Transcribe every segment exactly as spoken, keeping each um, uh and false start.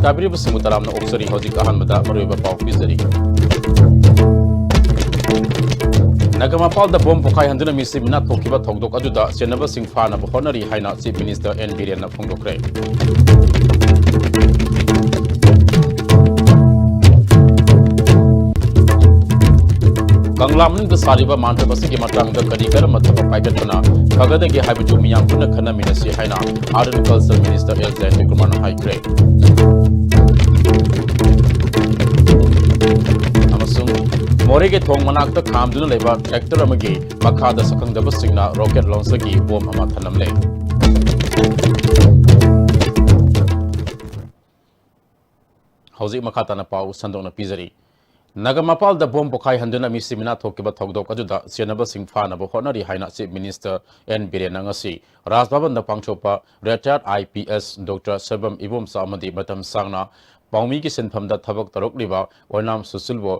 ꯇꯥꯕꯤꯔꯤꯕꯁꯤꯡꯕꯨ ꯇꯔꯥꯝꯅ ꯑꯣꯛꯆꯔꯤ꯫ ꯍꯧꯖꯤꯛ ꯑꯍꯥꯟꯕꯗ ꯃꯔꯨꯑꯣꯏꯕ ꯄꯥꯎ ꯄꯤꯖꯔꯤ꯫ ꯅꯒꯥꯃꯄꯥꯜꯗ ꯕꯣꯝ ꯄꯣꯈꯥꯏꯍꯟꯗꯨꯅ ꯃꯤꯁꯤ ꯃꯤꯅꯥ ꯊꯣꯛꯈꯤꯕ ꯊꯧꯗꯣꯛ ꯑꯗꯨꯗ ꯆꯦꯟꯅꯕꯁꯤꯡ ꯐꯥꯅꯕ ꯍꯣꯠꯅꯔꯤ ꯍꯥꯏꯅ Chief Minister N ꯕꯤꯔꯦꯟꯅ ꯐꯣꯡꯗꯣꯛꯈ꯭ꯔꯦ꯫ ꯀꯪꯂꯥ ꯃꯅꯨꯡꯗ ꯁꯥꯔꯤꯕ ꯃꯥꯟꯗꯞ ꯑꯁꯤꯒꯤ ꯃꯇꯥꯡꯗ ꯀꯔꯤ ꯀꯔꯝꯕ ꯊꯕꯛ ꯄꯥꯏꯈꯠꯄꯅ ꯐꯒꯗꯒꯦ ꯍꯥꯏꯕꯗꯨ ꯃꯤꯌꯥꯝ ꯄꯨꯟꯅ ꯈꯟꯅꯃꯤꯟꯅꯁꯤ ꯍꯥꯏꯅ Art and Culture Minister L Jayanta ꯀꯨꯃꯥꯔꯅ ꯍꯥꯏꯈ꯭ꯔꯦ꯫ ꯑꯃꯁꯨꯡ ꯃꯣꯔꯦꯒꯤ ꯊꯣꯡ ꯃꯅꯥꯛꯇ ꯈꯥꯝꯗꯨꯅ ꯂꯩꯕ tractor ꯑꯃꯒꯤ ꯃꯈꯥꯗ ꯁꯛꯈꯪꯗꯕꯁꯤꯡꯅ rocket launcherꯒꯤ bomb ꯑꯃ ꯊꯅꯝꯂꯦ꯫ ꯍꯧꯖꯤꯛ ꯃꯈꯥ ꯇꯥꯅ ꯄꯥꯎ ꯁꯟꯗꯣꯛꯅ ꯄꯤꯖꯔꯤ꯫ ꯅꯒꯥꯃꯄꯥꯜꯗ ꯕꯣꯝ ꯄꯣꯈꯥꯏꯍꯟꯗꯨꯅ ꯃꯤꯁꯤ ꯃꯤꯅꯥ ꯊꯣꯛꯈꯤꯕ ꯊꯧꯗꯣꯛ ꯑꯗꯨꯗ ꯆꯦꯟꯅꯕꯁꯤꯡ ꯐꯥꯅꯕ ꯍꯣꯠꯅꯔꯤ ꯍꯥꯏꯅ Chief Minister ꯑꯦꯟ ꯕꯤꯔꯦꯟꯅ ꯉꯁꯤ ꯔꯥꯖ ꯚꯕꯟꯗ ꯄꯥꯡꯊꯣꯛꯄ retired I P S Doctor ꯁꯔꯕꯝ Ibomcha ꯑꯃꯗꯤ ꯃꯇꯝ ꯁꯥꯡꯅ ꯄꯥꯎꯃꯤꯒꯤ ꯁꯤꯟꯐꯝꯗ ꯊꯕꯛ ꯇꯧꯔꯛꯂꯤꯕ ꯑꯣꯏꯅꯥꯝ ꯁꯨꯁꯤꯜꯕꯨ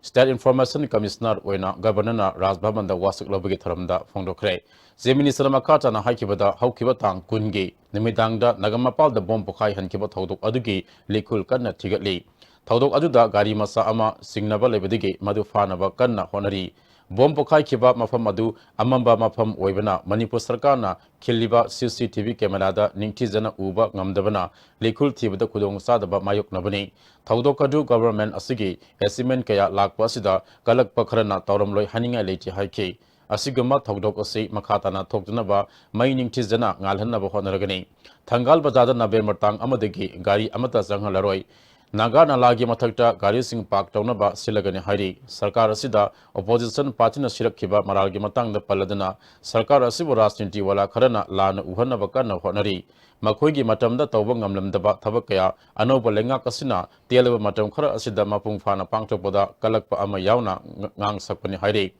State Information Commissioner ꯑꯣꯏꯅ Governorꯅ ꯔꯥꯖ ꯚꯕꯟꯗ ꯋꯥꯁꯛ ꯂꯧꯕꯒꯤ ꯊꯧꯔꯝꯗ ꯐꯣꯡꯗꯣꯛꯈ꯭ꯔꯦ꯫ Chief Minister ꯃꯈꯥ ꯇꯥꯅ ꯍꯥꯏꯈꯤꯕꯗ, ꯍꯧꯈꯤꯕ ꯇꯥꯡ ꯀꯨꯟꯒꯤ ꯅꯨꯃꯤꯗꯥꯡꯗ ꯅꯒꯥꯃꯄꯥꯜꯗ ꯕꯣꯝ ꯄꯣꯈꯥꯏꯍꯟꯈꯤꯕ ꯊꯧꯗꯣꯛ ꯑꯗꯨꯒꯤ ꯂꯤꯈꯨꯜ ꯀꯟꯅ ꯊꯤꯒꯠꯂꯤ꯫ ꯊꯧꯗꯣꯛ ꯑꯗꯨꯗ ꯒꯥꯔꯤ ꯃꯆꯥ ꯑꯃ ꯆꯤꯡꯅꯕ ꯂꯩꯕꯗꯒꯤ ꯃꯗꯨ ꯐꯥꯅꯕ ꯀꯟꯅ ꯍꯣꯠꯅꯔꯤ꯫ ꯕꯣꯝ ꯄꯣꯈꯥꯏꯈꯤꯕ ꯃꯐꯝ ꯑꯗꯨ ꯑꯃꯝꯕ ꯃꯐꯝ ꯑꯣꯏꯕꯅ ꯃꯅꯤꯄꯨꯔ ꯁꯔꯀꯥꯔꯅ ꯈꯤꯜꯂꯤꯕ ꯁꯤ ꯁꯤ ꯇꯤ ꯚꯤ cameraꯗ ꯅꯤꯡꯊꯤꯖꯅ ꯎꯕ ꯉꯝꯗꯕꯅ ꯂꯤꯈꯨꯜ ꯊꯤꯕꯗ ꯈꯨꯗꯣꯡꯆꯥꯗꯕ ꯃꯥꯌꯣꯛꯅꯕꯅꯤ꯫ ꯊꯧꯗꯣꯛ ꯑꯗꯨ government ꯑꯁꯤꯒꯤ achievement ꯀꯌꯥ ꯂꯥꯛꯄ ꯑꯁꯤꯗ ꯀꯜꯂꯛꯄ ꯈꯔꯅ ꯇꯧꯔꯝꯂꯣꯏ ꯍꯥꯏꯅꯤꯡꯉꯥꯏ ꯂꯩꯇꯦ ꯍꯥꯏꯈꯤ꯫ ꯑꯁꯤꯒꯨꯝꯕ ꯊꯧꯗꯣꯛ ꯑꯁꯤ ꯃꯈꯥ ꯇꯥꯅ ꯊꯣꯛꯇꯅꯕ ꯃꯩ ꯅꯤꯡꯊꯤꯖꯅ ꯉꯥꯜꯍꯟꯅꯕ ꯍꯣꯠꯅꯔꯒꯅꯤ꯫ ꯊꯪꯒꯥꯜ ꯕꯖꯥꯔꯗ ꯅꯕꯦꯝꯕꯔ ꯇꯥꯡ ꯑꯃꯗꯒꯤ ꯒꯥꯔꯤ ꯑꯃꯠꯇ ꯆꯪꯍꯜꯂꯔꯣꯏ꯫ ꯅꯥꯒꯥ ꯅꯥꯂꯥꯒꯤ ꯃꯊꯛꯇ ꯒꯥꯔꯤꯁꯤꯡ park ꯇꯧꯅꯕ ꯁꯤꯜꯂꯒꯅꯤ ꯍꯥꯏꯔꯤ꯫ ꯁꯔꯀꯥꯔ ꯑꯁꯤꯗ opposition partyꯅ ꯁꯤꯔꯛꯈꯤꯕ ꯃꯔꯥꯜꯒꯤ ꯃꯇꯥꯡꯗ ꯄꯜꯂꯗꯨꯅ ꯁꯔꯀꯥꯔ ꯑꯁꯤꯕꯨ ꯔꯥꯖꯅꯤꯇꯤ ꯋꯥꯂꯥ ꯈꯔꯅ ꯂꯥꯟꯅ ꯎꯍꯟꯅꯕ ꯀꯟꯅ ꯍꯣꯠꯅꯔꯤ꯫ ꯃꯈꯣꯏꯒꯤ ꯃꯇꯝꯗ ꯇꯧꯕ ꯉꯝꯂꯝꯗꯕ ꯊꯕꯛ ꯀꯌꯥ ꯑꯅꯧꯕ ꯂꯩꯉꯥꯛ ꯑꯁꯤꯅ ꯇꯦꯜꯂꯕ ꯃꯇꯝ ꯈꯔ ꯑꯁꯤꯗ ꯃꯄꯨꯡ ꯐꯥꯅ ꯄꯥꯡꯊꯣꯛꯄꯗ ꯀꯜꯂꯛꯄ ꯑꯃ ꯌꯥꯎꯅ ꯉ-, ꯉꯥꯡ ꯁꯛꯄꯅꯤ ꯍꯥꯏꯔꯤ꯫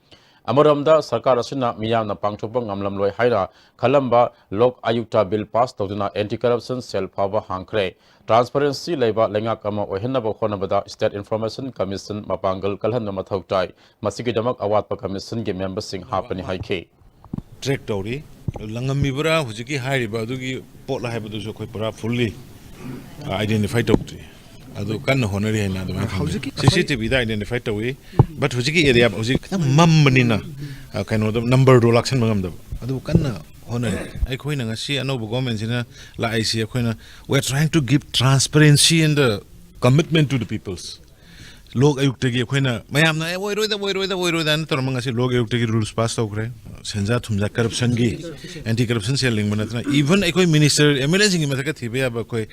ꯑꯃꯔꯣꯝꯗ ꯁꯔꯀꯥꯔ ꯑꯁꯤꯅ ꯃꯤꯌꯥꯝꯅ ꯄꯥꯡꯊꯣꯛꯄ ꯉꯝꯂꯝꯂꯣꯏ ꯍꯥꯏꯅ ꯈꯜꯂꯝꯕ ꯂꯣꯛ ꯑꯌꯨꯛꯇ bill pass ꯇꯧꯗꯨꯅ anti corruption cell ꯐꯥꯎꯕ ꯍꯥꯡꯈ꯭ꯔꯦ꯫ Transparency ꯂꯩꯕ ꯂꯩꯉꯥꯛ ꯑꯃ ꯑꯣꯏꯍꯟꯅꯕ ꯍꯣꯠꯅꯕꯗ State Information Commission ꯃꯄꯥꯡꯒꯜ ꯀꯜꯍꯟꯕ ꯃꯊꯧ ꯇꯥꯏ꯫ ꯃꯁꯤꯒꯤꯗꯃꯛ ꯑꯋꯥꯠꯄ commissionꯒꯤ memberꯁꯤꯡ ꯍꯥꯞꯄꯅꯤ ꯍꯥꯏꯈꯤ꯫ Track ꯇꯧꯔꯤ꯫ ꯂꯪꯉꯝꯃꯤꯕ꯭ꯔꯥ ꯍꯧꯖꯤꯛꯀꯤ ꯍꯥꯏꯔꯤꯕ ꯑꯗꯨꯒꯤ ꯄꯣꯠ ꯍꯥꯏꯕꯗꯨꯁꯨ ꯑꯩꯈꯣꯏ ꯄꯨꯔꯥ fully ꯑꯥꯏꯗꯦꯟꯇꯤꯐꯥꯏ ꯇꯧꯗ꯭ꯔꯤ꯫ ꯑꯗꯨ ꯀꯟꯅ ꯍꯣꯠꯅꯔꯤ ꯍꯥꯏꯅ ꯑꯗꯨꯃꯥꯏꯅ ꯊꯝꯖꯩ꯫ ꯍꯧꯖꯤꯛꯀꯤ ꯁꯤ ꯁꯤ ꯇꯤ ꯚꯤꯗ ꯑꯥꯏꯗꯦꯟꯇꯤꯐꯥꯏ ꯇꯧꯏ, ꯕꯠ ꯍꯧꯖꯤꯛꯀꯤ ꯑꯦꯔꯤꯌꯥ ꯍꯧꯖꯤꯛ ꯈꯤꯇꯪ ꯃꯝꯕꯅꯤꯅ, ꯑ, ꯀꯩꯅꯣꯗꯣ, ꯅꯝꯕꯔꯗꯣ ꯂꯥꯛꯁꯟꯕ ꯉꯝꯗꯕ꯫ ꯑꯗꯨꯕꯨ ꯀꯟꯅ ꯍꯣꯠꯅꯔꯤ꯫ ꯑꯩꯈꯣꯏꯅ ꯉꯁꯤ ꯑꯅꯧꯕ ꯒꯣꯔꯃꯦꯟꯁꯤꯅ ꯂꯥꯛꯏꯁꯤ, ꯑꯩꯈꯣꯏꯅ, "We are trying to give transparency and the commitment to the peoples." ꯂꯣꯛ ꯑꯌꯨꯛꯇꯒꯤ ꯑꯩꯈꯣꯏꯅ ꯃꯌꯥꯝꯅ, "ꯑꯦ, ꯑꯣꯏꯔꯣꯏꯗ, ꯑꯣꯏꯔꯣꯏꯗ, ꯑꯣꯏꯔꯣꯏꯗ" ꯍꯥꯏꯅ ꯇꯧꯔꯝꯕ, ꯉꯁꯤ ꯂꯣꯛ ꯑꯌꯨꯛꯇꯒꯤ ꯔꯨꯜꯁ ꯄꯥꯁ ꯇꯧꯈ꯭ꯔꯦ꯫ ꯁꯦꯟꯖꯥ ꯊꯨꯝꯖꯥ, ꯀꯔꯞꯁꯟꯒꯤ, ꯑꯦꯟꯇꯤ ꯀꯔꯞꯁꯟ ꯁꯦꯜ ꯂꯤꯡꯕ ꯅꯠꯇꯅ, ꯏꯚꯟ ꯑꯩꯈꯣꯏ ꯃꯤꯅꯤꯁꯇꯔ, ꯑꯦꯝ ꯑꯦꯜ ꯑꯦꯁꯤꯡꯒꯤ ꯃꯊꯛꯇ ꯊꯤꯕ ꯌꯥꯕ ꯑꯩꯈꯣꯏ,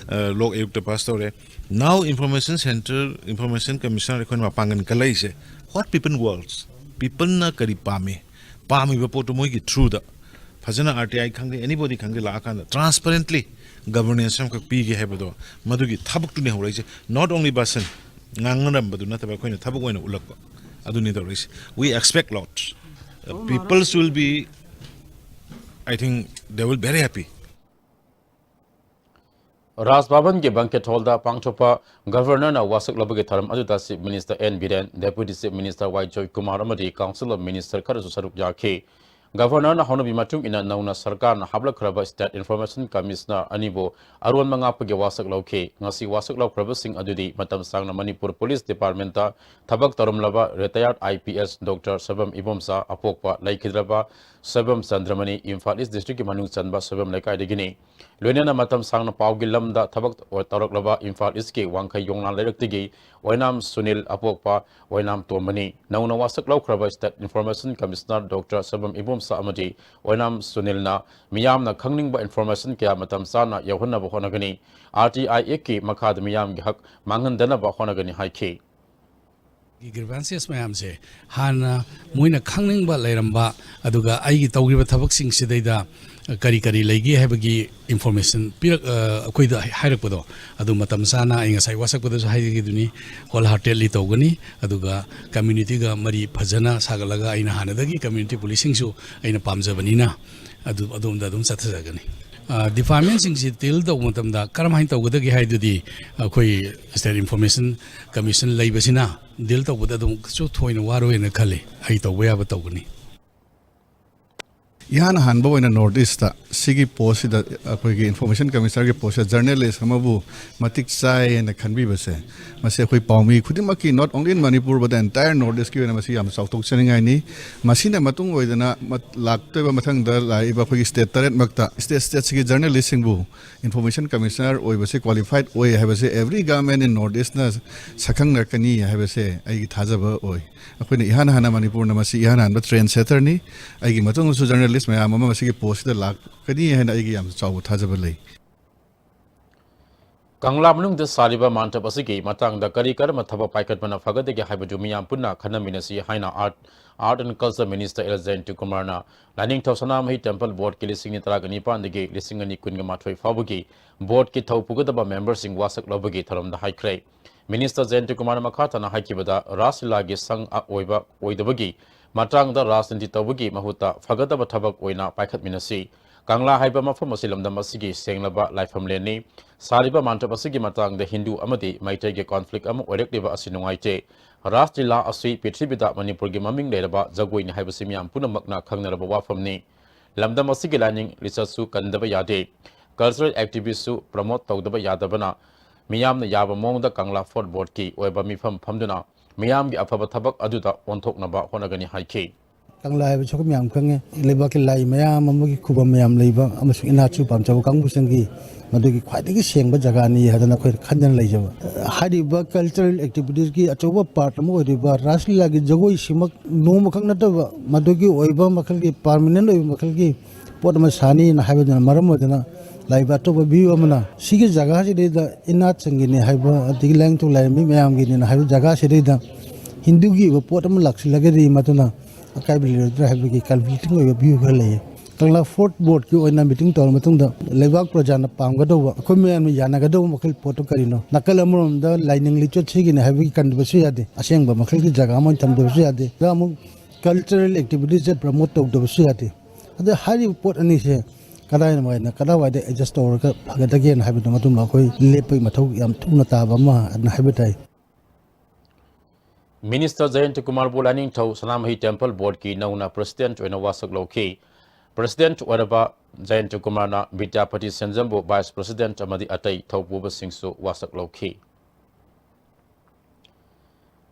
ꯑ, ꯂꯣꯛ ꯑꯌꯨꯛꯇ ꯄꯥꯁ ꯇꯧꯔꯦ꯫ Now information center, information commissioner ꯑꯩꯈꯣꯏꯅ ꯃꯄꯥꯡꯒꯜ ꯀꯜꯂꯛꯏꯁꯦ, what people wants, ꯄꯤꯄꯜꯅ ꯀꯔꯤ ꯄꯥꯝꯃꯤ, ꯄꯥꯝꯃꯤꯕ ꯄꯣꯠꯇꯨ ꯃꯣꯏꯒꯤ ꯊ꯭ꯔꯨꯗ ꯐꯖꯅ, ꯑꯥꯔ ꯇꯤ ꯑꯥꯏ ꯈꯪꯗꯦ, ꯑꯦꯅꯤꯕꯣꯗꯤ ꯈꯪꯗꯦ, ꯂꯥꯛꯑꯀꯥꯟꯗ ꯇ꯭ꯔꯥꯟꯁꯄꯔꯦꯟꯠꯂꯤ ꯒꯕꯔꯅꯦꯟꯁ ꯑꯃꯈꯛ ꯄꯤꯒꯦ ꯍꯥꯏꯕꯗꯣ, ꯃꯗꯨꯒꯤ ꯊꯕꯛꯇꯨꯅꯤ ꯍꯧꯔꯛꯏꯁꯦ꯫ Not only ꯕꯥꯁꯟ, ꯉꯥꯡꯅꯔꯝꯕꯗꯨ ꯅꯠꯇꯕ ꯑꯩꯈꯣꯏꯅ ꯊꯕꯛ ꯑꯣꯏꯅ ꯎꯠꯂꯛꯄ, ꯑꯗꯨꯅꯤ ꯇꯧꯔꯛꯏꯁꯦ꯫ We expect lot. Uh, peoples will be, I think they will very happy. ꯔꯥꯖ ꯚꯕꯟꯒꯤ ꯕꯦꯡꯀꯦꯠ ꯍꯣꯜꯗ ꯄꯥꯡꯊꯣꯛꯄ ꯒꯕꯔꯅꯔꯅ ꯋꯥꯁꯛ ꯂꯧꯕꯒꯤ ꯊꯧꯔꯝ ꯑꯗꯨꯗ chief minister N Biren, deputy chief minister Y Joykumar ꯑꯃꯗꯤ ꯀꯥꯎꯟꯁꯤꯜ ꯑꯣꯐ ꯃꯤꯅꯤꯁꯇꯔ ꯈꯔꯁꯨ ꯁꯔꯨꯛ ꯌꯥꯈꯤ꯫ ꯒꯕꯔꯅꯔꯅ ꯍꯧꯅꯕꯤ ꯃꯇꯨꯡ ꯏꯟꯅ ꯅꯧꯅ ꯁꯔꯀꯥꯔꯅ ꯍꯥꯞꯂꯛꯈ꯭ꯔꯕ ꯁ꯭ꯇꯦꯠ ꯏꯟꯐꯣꯔꯃꯦꯁꯟ ꯀꯃꯤꯁꯅꯔ ꯑꯅꯤꯕꯨ ꯑꯔꯣꯟꯕ ꯉꯥꯛꯄꯒꯤ ꯋꯥꯁꯛ ꯂꯧꯈꯤ꯫ ꯉꯁꯤ ꯋꯥꯁꯛ ꯂꯧꯈ꯭ꯔꯕꯁꯤꯡ ꯑꯗꯨꯗꯤ ꯃꯇꯝ ꯁꯥꯡꯅ ꯃꯅꯤꯄꯨꯔ ꯄꯨꯂꯤꯁ ꯗꯤꯄꯥꯔꯠꯃꯦꯟꯇ ꯊꯕꯛ ꯇꯧꯔꯝꯂꯕ ꯔꯤꯇꯥꯌꯔꯗ I P S doctor Soibam Ibomcha, ꯑꯄꯣꯛꯄ ꯂꯩꯈꯤꯗ꯭ꯔꯕ ꯁꯣꯏꯕꯝ ꯆꯟꯗ꯭ꯔꯃꯅꯤ, ꯏꯝꯐꯥꯜ ꯏꯁ ꯗꯤꯁꯇ꯭ꯔꯤꯛꯀꯤ ꯃꯅꯨꯡ ꯆꯟꯕ ꯁꯣꯏꯕꯝ ꯂꯩꯀꯥꯏꯗꯒꯤꯅꯤ꯫ ꯂꯣꯏꯅꯅ ꯃꯇꯝ ꯁꯥꯡꯅ ꯄꯥꯎꯒꯤ ꯂꯝꯗ ꯊꯕꯛ ꯇꯧꯔꯛꯂꯕ ꯏꯝꯐꯥꯜ ꯏꯁꯀꯤ ꯋꯥꯡꯈꯩ ꯌꯣꯡꯅꯥꯝ ꯂꯩꯔꯛꯇꯒꯤ ꯑꯣꯏꯅꯥꯝ ꯁꯨꯅꯤꯜ, ꯑꯄꯣꯛꯄ ꯑꯣꯏꯅꯥꯝ ꯇꯣꯝꯕꯅꯤ꯫ ꯅꯧꯅ ꯋꯥꯁꯛ ꯂꯧꯈ꯭ꯔꯕ state information commissioner doctor Soibam Ibomcha ꯑꯃꯗꯤ ꯑꯣꯏꯅꯥꯝ ꯁꯨꯅꯤꯜꯅ ꯃꯤꯌꯥꯝꯅ ꯈꯪꯅꯤꯡꯕ ꯏꯟꯐꯣꯔꯃꯦꯁꯟ ꯀꯌꯥ ꯃꯇꯝ ꯆꯥꯅ ꯌꯧꯍꯟꯅꯕ ꯍꯣꯠꯅꯒꯅꯤ꯫ ꯑꯥꯔ ꯇꯤ ꯑꯥꯏ ꯑꯦꯛꯀꯤ ꯃꯈꯥꯗ ꯃꯤꯌꯥꯝꯒꯤ ꯍꯛ ꯃꯥꯡꯍꯟꯗꯅꯕ ꯍꯣꯠꯅꯒꯅꯤ ꯍꯥꯏꯈꯤ꯫ ꯒ꯭ꯔꯤꯚꯥꯟꯁꯦꯁ ꯃꯌꯥꯝꯁꯦ ꯍꯥꯟꯅ ꯃꯣꯏꯅ ꯈꯪꯅꯤꯡꯕ ꯂꯩꯔꯝꯕ, ꯑꯗꯨꯒ ꯑꯩꯒꯤ ꯇꯧꯈꯤꯕ ꯊꯕꯛꯁꯤꯡꯁꯤꯗꯩꯗ ꯀꯔꯤ ꯀꯔꯤ ꯂꯩꯒꯦ ꯍꯥꯏꯕꯒꯤ ꯏꯟꯐꯣꯔꯃꯦꯁꯟ ꯄꯤꯔꯛ-, ꯑ, ꯑꯩꯈꯣꯏꯗ ꯍꯥꯏꯔꯛꯄꯗꯣ, ꯑꯗꯨ ꯃꯇꯝ ꯆꯥꯅ, ꯑꯩ ꯉꯁꯥꯏ ꯋꯥꯁꯛꯄꯗꯁꯨ ꯍꯥꯏꯖꯈꯤꯗꯨꯅꯤ, ꯍꯣꯜ ꯍꯥꯔꯇꯦꯠꯂꯤ ꯇꯧꯒꯅꯤ꯫ ꯑꯗꯨꯒ ꯀꯝꯃ꯭ꯌꯨꯅꯤꯇꯤꯒ ꯃꯔꯤ ꯐꯖꯅ ꯁꯥꯒꯠꯂꯒ, ꯑꯩꯅ ꯍꯥꯟꯅꯗꯒꯤ ꯀꯝꯃ꯭ꯌꯨꯅꯤꯇꯤ ꯄꯨꯂꯤꯁꯤꯡꯁꯨ ꯑꯩꯅ ꯄꯥꯝꯖꯕꯅꯤꯅ, ꯑꯗꯨ ꯑꯗꯣꯝꯗ ꯑꯗꯨꯝ ꯆꯠꯊꯖꯒꯅꯤ꯫ ꯑ, ꯗꯤꯄꯥꯔꯠꯃꯦꯟꯁꯤꯡꯁꯤ ꯗꯤꯜ ꯇꯧꯕ ꯃꯇꯝꯗ ꯀꯔꯝꯍꯥꯏꯅ ꯇꯧꯒꯗꯒꯦ ꯍꯥꯏꯗꯨꯗꯤ ꯑꯩꯈꯣꯏ ꯁ꯭ꯇꯦꯠ ꯏꯟꯐꯣꯔꯃꯦꯁꯟ ꯀꯃꯤꯁꯟ ꯂꯩꯕꯁꯤꯅ ꯗꯤꯜ ꯇꯧꯕꯗ ꯑꯗꯨꯝ ꯀꯩꯁꯨ ꯊꯣꯏꯅ ꯋꯥꯔꯣꯏꯅ ꯈꯜꯂꯤ꯫ ꯑꯩ ꯇꯧꯕ ꯌꯥꯕ ꯇꯧꯒꯅꯤ꯫ ꯏꯍꯥꯟ ꯍꯥꯟꯕ ꯑꯣꯏꯅ North East ꯁꯤꯒꯤ ꯄꯣꯁꯁꯤꯗ, ꯑꯩꯈꯣꯏꯒꯤ Information Commissioner ꯒꯤ ꯄꯣꯁꯁꯤꯗ journalist ꯑꯃꯕꯨ ꯃꯇꯤꯛ ꯆꯥꯏ ꯍꯥꯏꯅ ꯈꯟꯕꯤꯕꯁꯦ, ꯃꯁꯤ ꯑꯩꯈꯣꯏ ꯄꯥꯎꯃꯤ ꯈꯨꯗꯤꯡꯃꯛꯀꯤ, not only in Manipur but the entire North East ꯀꯤ ꯑꯣꯏꯅ ꯃꯁꯤ ꯌꯥꯝ ꯆꯥꯎꯊꯣꯛꯆꯅꯤꯡꯉꯥꯏꯅꯤ꯫ ꯃꯁꯤꯅ ꯃꯇꯨꯡ ꯑꯣꯏꯗꯅ ꯃꯠ-, ꯂꯥꯛꯇꯣꯏꯕ ꯃꯊꯪꯗ ꯂꯥꯛꯏꯕ ꯑꯩꯈꯣꯏꯒꯤ state ꯇꯔꯦꯠꯃꯛꯇ state state ꯁꯤꯒꯤ journalist ꯁꯤꯡꯕꯨ Information Commissioner ꯑꯣꯏꯕꯁꯦ qualified ꯑꯣꯏ ꯍꯥꯏꯕꯁꯦ every government in North East ꯅ ꯁꯛꯈꯪꯅꯔꯛꯀꯅꯤ ꯍꯥꯏꯕꯁꯦ ꯑꯩꯒꯤ ꯊꯥꯖꯕ ꯑꯣꯏ꯫ ꯑꯩꯈꯣꯏꯅ ꯏꯍꯥꯟ ꯍꯥꯟꯅ, ꯃꯅꯤꯄꯨꯔꯅ ꯃꯁꯤ ꯏꯍꯥꯟ ꯍꯥꯟꯕ trend setter ꯅꯤ꯫ ꯑꯩꯒꯤ ꯃꯇꯨꯡꯗꯁꯨ journalist ꯃꯌꯥꯝ ꯑꯃ ꯃꯁꯤꯒꯤ ꯄꯣꯁꯁꯤꯗ ꯂꯥꯛꯀꯅꯤ ꯍꯥꯏꯅ ꯑꯩꯒꯤ ꯌꯥꯝ ꯆꯥꯎꯕ ꯊꯥꯖꯕ ꯂꯩ꯫ ꯀꯪꯂꯥ ꯃꯅꯨꯡꯗ ꯁꯥꯔꯤꯕ ꯃꯥꯟꯇꯞ ꯑꯁꯤꯒꯤ ꯃꯇꯥꯡꯗ ꯀꯔꯤ ꯀꯔꯝꯕ ꯊꯕꯛ ꯄꯥꯏꯈꯠꯄꯅ ꯐꯒꯗꯒꯦ ꯍꯥꯏꯕꯗꯨ ꯃꯤꯌꯥꯝ ꯄꯨꯟꯅ ꯈꯟꯅꯃꯤꯟꯅꯁꯤ ꯍꯥꯏꯅ Art, Art and Culture Minister L Jayanta ꯀꯨꯃꯥꯔꯅ ꯂꯥꯏꯅꯤꯡꯊꯧ ꯁꯅꯥꯃꯍꯤ Temple Board ꯀꯤ ꯂꯤꯁꯤꯡ ꯑꯅꯤ ꯇꯔꯥꯅꯤꯄꯥꯟꯗꯒꯤ ꯂꯤꯁꯤꯡ ꯑꯅꯤ ꯀꯨꯟꯃꯥꯊꯣꯏ ꯐꯥꯎꯕꯒꯤ board ꯀꯤ ꯊꯧ ꯄꯨꯒꯗꯕ member ꯁꯤꯡ ꯋꯥꯁꯛ ꯂꯧꯕꯒꯤ ꯊꯧꯔꯝꯗ ꯍꯥꯏꯈ꯭ꯔꯦ꯫ Minister ꯖꯌꯟꯇ ꯀꯨꯃꯥꯔꯅ ꯃꯈꯥ ꯇꯥꯅ ꯍꯥꯏꯈꯤꯕꯗ, ꯔꯥꯁ ꯂꯤꯂꯥꯒꯤ ꯁꯪ ꯑ-, ꯑꯣꯏꯕ, ꯑꯣꯏꯗꯕꯒꯤ ꯃꯇꯥꯡꯗ ꯔꯥꯖꯅꯤꯇꯤ ꯇꯧꯕꯒꯤ ꯃꯍꯨꯠꯇ ꯐꯒꯗꯕ ꯊꯕꯛ ꯑꯣꯏꯅ ꯄꯥꯏꯈꯠꯃꯤꯟꯅꯁꯤ꯫ ꯀꯪꯂꯥ ꯍꯥꯏꯕ ꯃꯐꯝ ꯑꯁꯤ ꯂꯝꯗꯝ ꯑꯁꯤꯒꯤ ꯁꯦꯡꯂꯕ ꯂꯥꯏꯐꯝꯂꯦꯟꯅꯤ꯫ ꯁꯥꯔꯤꯕ ꯃꯥꯟꯇꯞ ꯑꯁꯤꯒꯤ ꯃꯇꯥꯡꯗ ꯍꯤꯟꯗꯨ ꯑꯃꯗꯤ ꯃꯩꯇꯩꯒꯤ conflict ꯑꯃ ꯑꯣꯏꯔꯛꯂꯤꯕ ꯑꯁꯤ ꯅꯨꯡꯉꯥꯏꯇꯦ꯫ ꯔꯥꯁ ꯂꯤꯂꯥ ꯑꯁꯤ ꯄ꯭ꯔꯤꯊꯤꯕꯤꯗ ꯃꯅꯤꯄꯨꯔꯒꯤ ꯃꯃꯤꯡ ꯂꯩꯔꯕ ꯖꯒꯣꯏꯅꯤ ꯍꯥꯏꯕꯁꯤ ꯃꯤꯌꯥꯝ ꯄꯨꯝꯅꯃꯛꯅ ꯈꯪꯅꯔꯕ ꯋꯥꯐꯝꯅꯤ꯫ ꯂꯝꯗꯝ ꯑꯁꯤꯒꯤ ꯂꯥꯏꯅꯤꯡ ꯂꯤꯆꯠꯁꯨ ꯀꯟꯗꯕ ꯌꯥꯗꯦ꯫ Cultural activist ꯁꯨ promote ꯇꯧꯗꯕ ꯌꯥꯗꯕꯅ ꯃꯤꯌꯥꯝꯅ ꯌꯥꯕ ꯃꯑꯣꯡꯗ ꯀꯪꯂꯥ Fort Board ꯀꯤ ꯑꯣꯏꯕ ꯃꯤꯐꯝ ꯐꯝꯗꯨꯅ ꯃꯤꯌꯥꯝꯒꯤ ꯑꯐꯕ ꯊꯕꯛ ꯑꯗꯨꯗ ꯑꯣꯟꯊꯣꯛꯅꯕ ꯍꯣꯠꯅꯒꯅꯤ ꯍꯥꯏꯈꯤ꯫ ꯀꯪꯂꯥ ꯍꯥꯏꯕꯁꯤ ꯑꯩꯈꯣꯏ ꯃꯌꯥꯝ ꯈꯪꯉꯦ, ꯂꯩꯕꯥꯛꯀꯤ ꯂꯥꯏ ꯃꯌꯥꯝ ꯑꯃꯒꯤ ꯈꯨꯕꯝ ꯃꯌꯥꯝ ꯂꯩꯕ ꯑꯃꯁꯨꯡ ꯏꯅꯥꯠꯁꯨ ꯄꯥꯝꯖꯕ ꯀꯥꯡꯕꯨꯁꯤꯡꯒꯤ ꯃꯗꯨꯒꯤ ꯈ꯭ꯋꯥꯏꯗꯒꯤ ꯁꯦꯡꯕ ꯖꯒꯥꯅꯤ ꯍꯥꯏꯗꯅ ꯑꯩꯈꯣꯏꯅ ꯈꯟꯗꯅ ꯂꯩꯖꯕ꯫ ꯍꯥꯏꯔꯤꯕ cultural activity ꯒꯤ ꯑꯆꯧꯕ part ꯑꯃ ꯑꯣꯏꯔꯤꯕ ꯔꯥꯁ ꯂꯤꯂꯥꯒꯤ ꯖꯒꯣꯏꯁꯤꯃꯛ ꯅꯣꯡꯃꯈꯛ ꯅꯠꯇꯕ ꯃꯗꯨꯒꯤ ꯑꯣꯏꯕ ꯃꯈꯜꯒꯤ permanent ꯑꯣꯏꯕ ꯃꯈꯜꯒꯤ ꯄꯣꯠ ꯑꯃ ꯁꯥꯅꯤꯅ ꯍꯥꯏꯕꯗꯨꯅ ꯃꯔꯝ ꯑꯣꯏꯗꯨꯅ ꯂꯥꯛꯏꯕ ꯑꯇꯣꯞꯄ ꯚꯤꯌꯨ ꯑꯃꯅ ꯁꯤꯒꯤ ꯖꯒꯥꯁꯤꯗꯩꯗ ꯏꯅꯥꯠꯁꯤꯡꯒꯤꯅꯤ ꯍꯥꯏꯕ, ꯑꯗꯒꯤ ꯂꯥꯏꯅꯤꯡꯊꯧ ꯂꯥꯏꯔꯦꯝꯕꯤ ꯃꯌꯥꯝꯒꯤꯅꯤꯅ ꯍꯥꯏꯕ ꯖꯒꯥꯁꯤꯗꯩꯗ ꯍꯤꯟꯗꯨꯒꯤ ꯑꯣꯏꯕ ꯄꯣꯠ ꯑꯃ ꯂꯥꯛꯁꯤꯜꯂꯒꯗꯤ ꯃꯗꯨꯅ ꯑꯀꯥꯏꯕ ꯂꯩꯔꯣꯏꯗ꯭ꯔꯥ ꯍꯥꯏꯕꯒꯤ conflicting ꯑꯣꯏꯕ ꯚꯤꯌꯨ ꯈꯔ ꯂꯩꯌꯦ꯫ ꯀꯪꯂꯥ Fort Board ꯀꯤ ꯑꯣꯏꯅ meeting ꯇꯧꯔ ꯃꯇꯨꯡꯗ ꯂꯩꯕꯥꯛ ꯄ꯭ꯔꯖꯥꯅ ꯄꯥꯝꯒꯗꯧꯕ, ꯑꯩꯈꯣꯏ ꯃꯌꯥꯝꯅ ꯌꯥꯅꯒꯗꯧꯕ ꯃꯈꯜ ꯄꯣꯠꯇꯣ ꯀꯔꯤꯅꯣ? ꯅꯥꯀꯜ ꯑꯃꯔꯣꯝꯗ ꯂꯥꯏꯅꯤꯡ ꯂꯤꯆꯠ ꯁꯤꯒꯤꯅꯤ ꯍꯥꯏꯕꯒꯤ ꯀꯟꯕꯁꯨ ꯌꯥꯗꯦ, ꯑꯁꯦꯡꯕ ꯃꯈꯜꯒꯤ ꯖꯒꯥ ꯑꯃ ꯑꯣꯏꯅ ꯊꯝꯗꯕꯁꯨ ꯌꯥꯗꯦ꯫ ꯑꯗ ꯑꯃꯨꯛ cultural activity ꯁꯦ promote ꯇꯧꯗꯕꯁꯨ ꯌꯥꯗꯦ꯫ ꯑꯗ ꯍꯥꯏꯔꯤꯕ ꯄꯣꯠ ꯑꯅꯤꯁꯦ ꯀꯗꯥꯏ ꯋꯥꯏꯗ, ꯀꯗꯥꯏꯋꯥꯏꯗ adjust ꯇꯧꯔꯒ ꯐꯒꯗꯒꯦꯅ ꯍꯥꯏꯕꯗꯣ ꯃꯗꯨꯃ ꯑꯩꯈꯣꯏ ꯂꯦꯞꯄꯒꯤ ꯃꯊꯧ ꯌꯥꯝ ꯊꯨꯅ ꯇꯥꯕ ꯑꯃ ꯑꯗꯨꯅ ꯍꯥꯏꯕ ꯇꯥꯏ꯫ Minister ꯖꯌꯟꯇ ꯀꯨꯃꯥꯔꯕꯨ ꯂꯥꯏꯅꯤꯡꯊꯧ ꯁꯅꯥꯃꯍꯤ Temple Board ꯀꯤ ꯅꯧꯅ President ꯑꯣꯏꯅ ꯋꯥꯁꯛ ꯂꯧꯈꯤ꯫ President ꯑꯣꯏꯔꯕ ꯖꯌꯟꯇ ꯀꯨꯃꯥꯔꯅ ꯕꯤꯗ꯭ꯌꯥꯄꯇꯤ ꯁꯦꯟꯖꯝꯕꯨ Vice President ꯑꯃꯗꯤ ꯑꯇꯩ ꯊꯧꯄꯨꯕꯁꯤꯡꯁꯨ ꯋꯥꯁꯛ ꯂꯧꯈꯤ꯫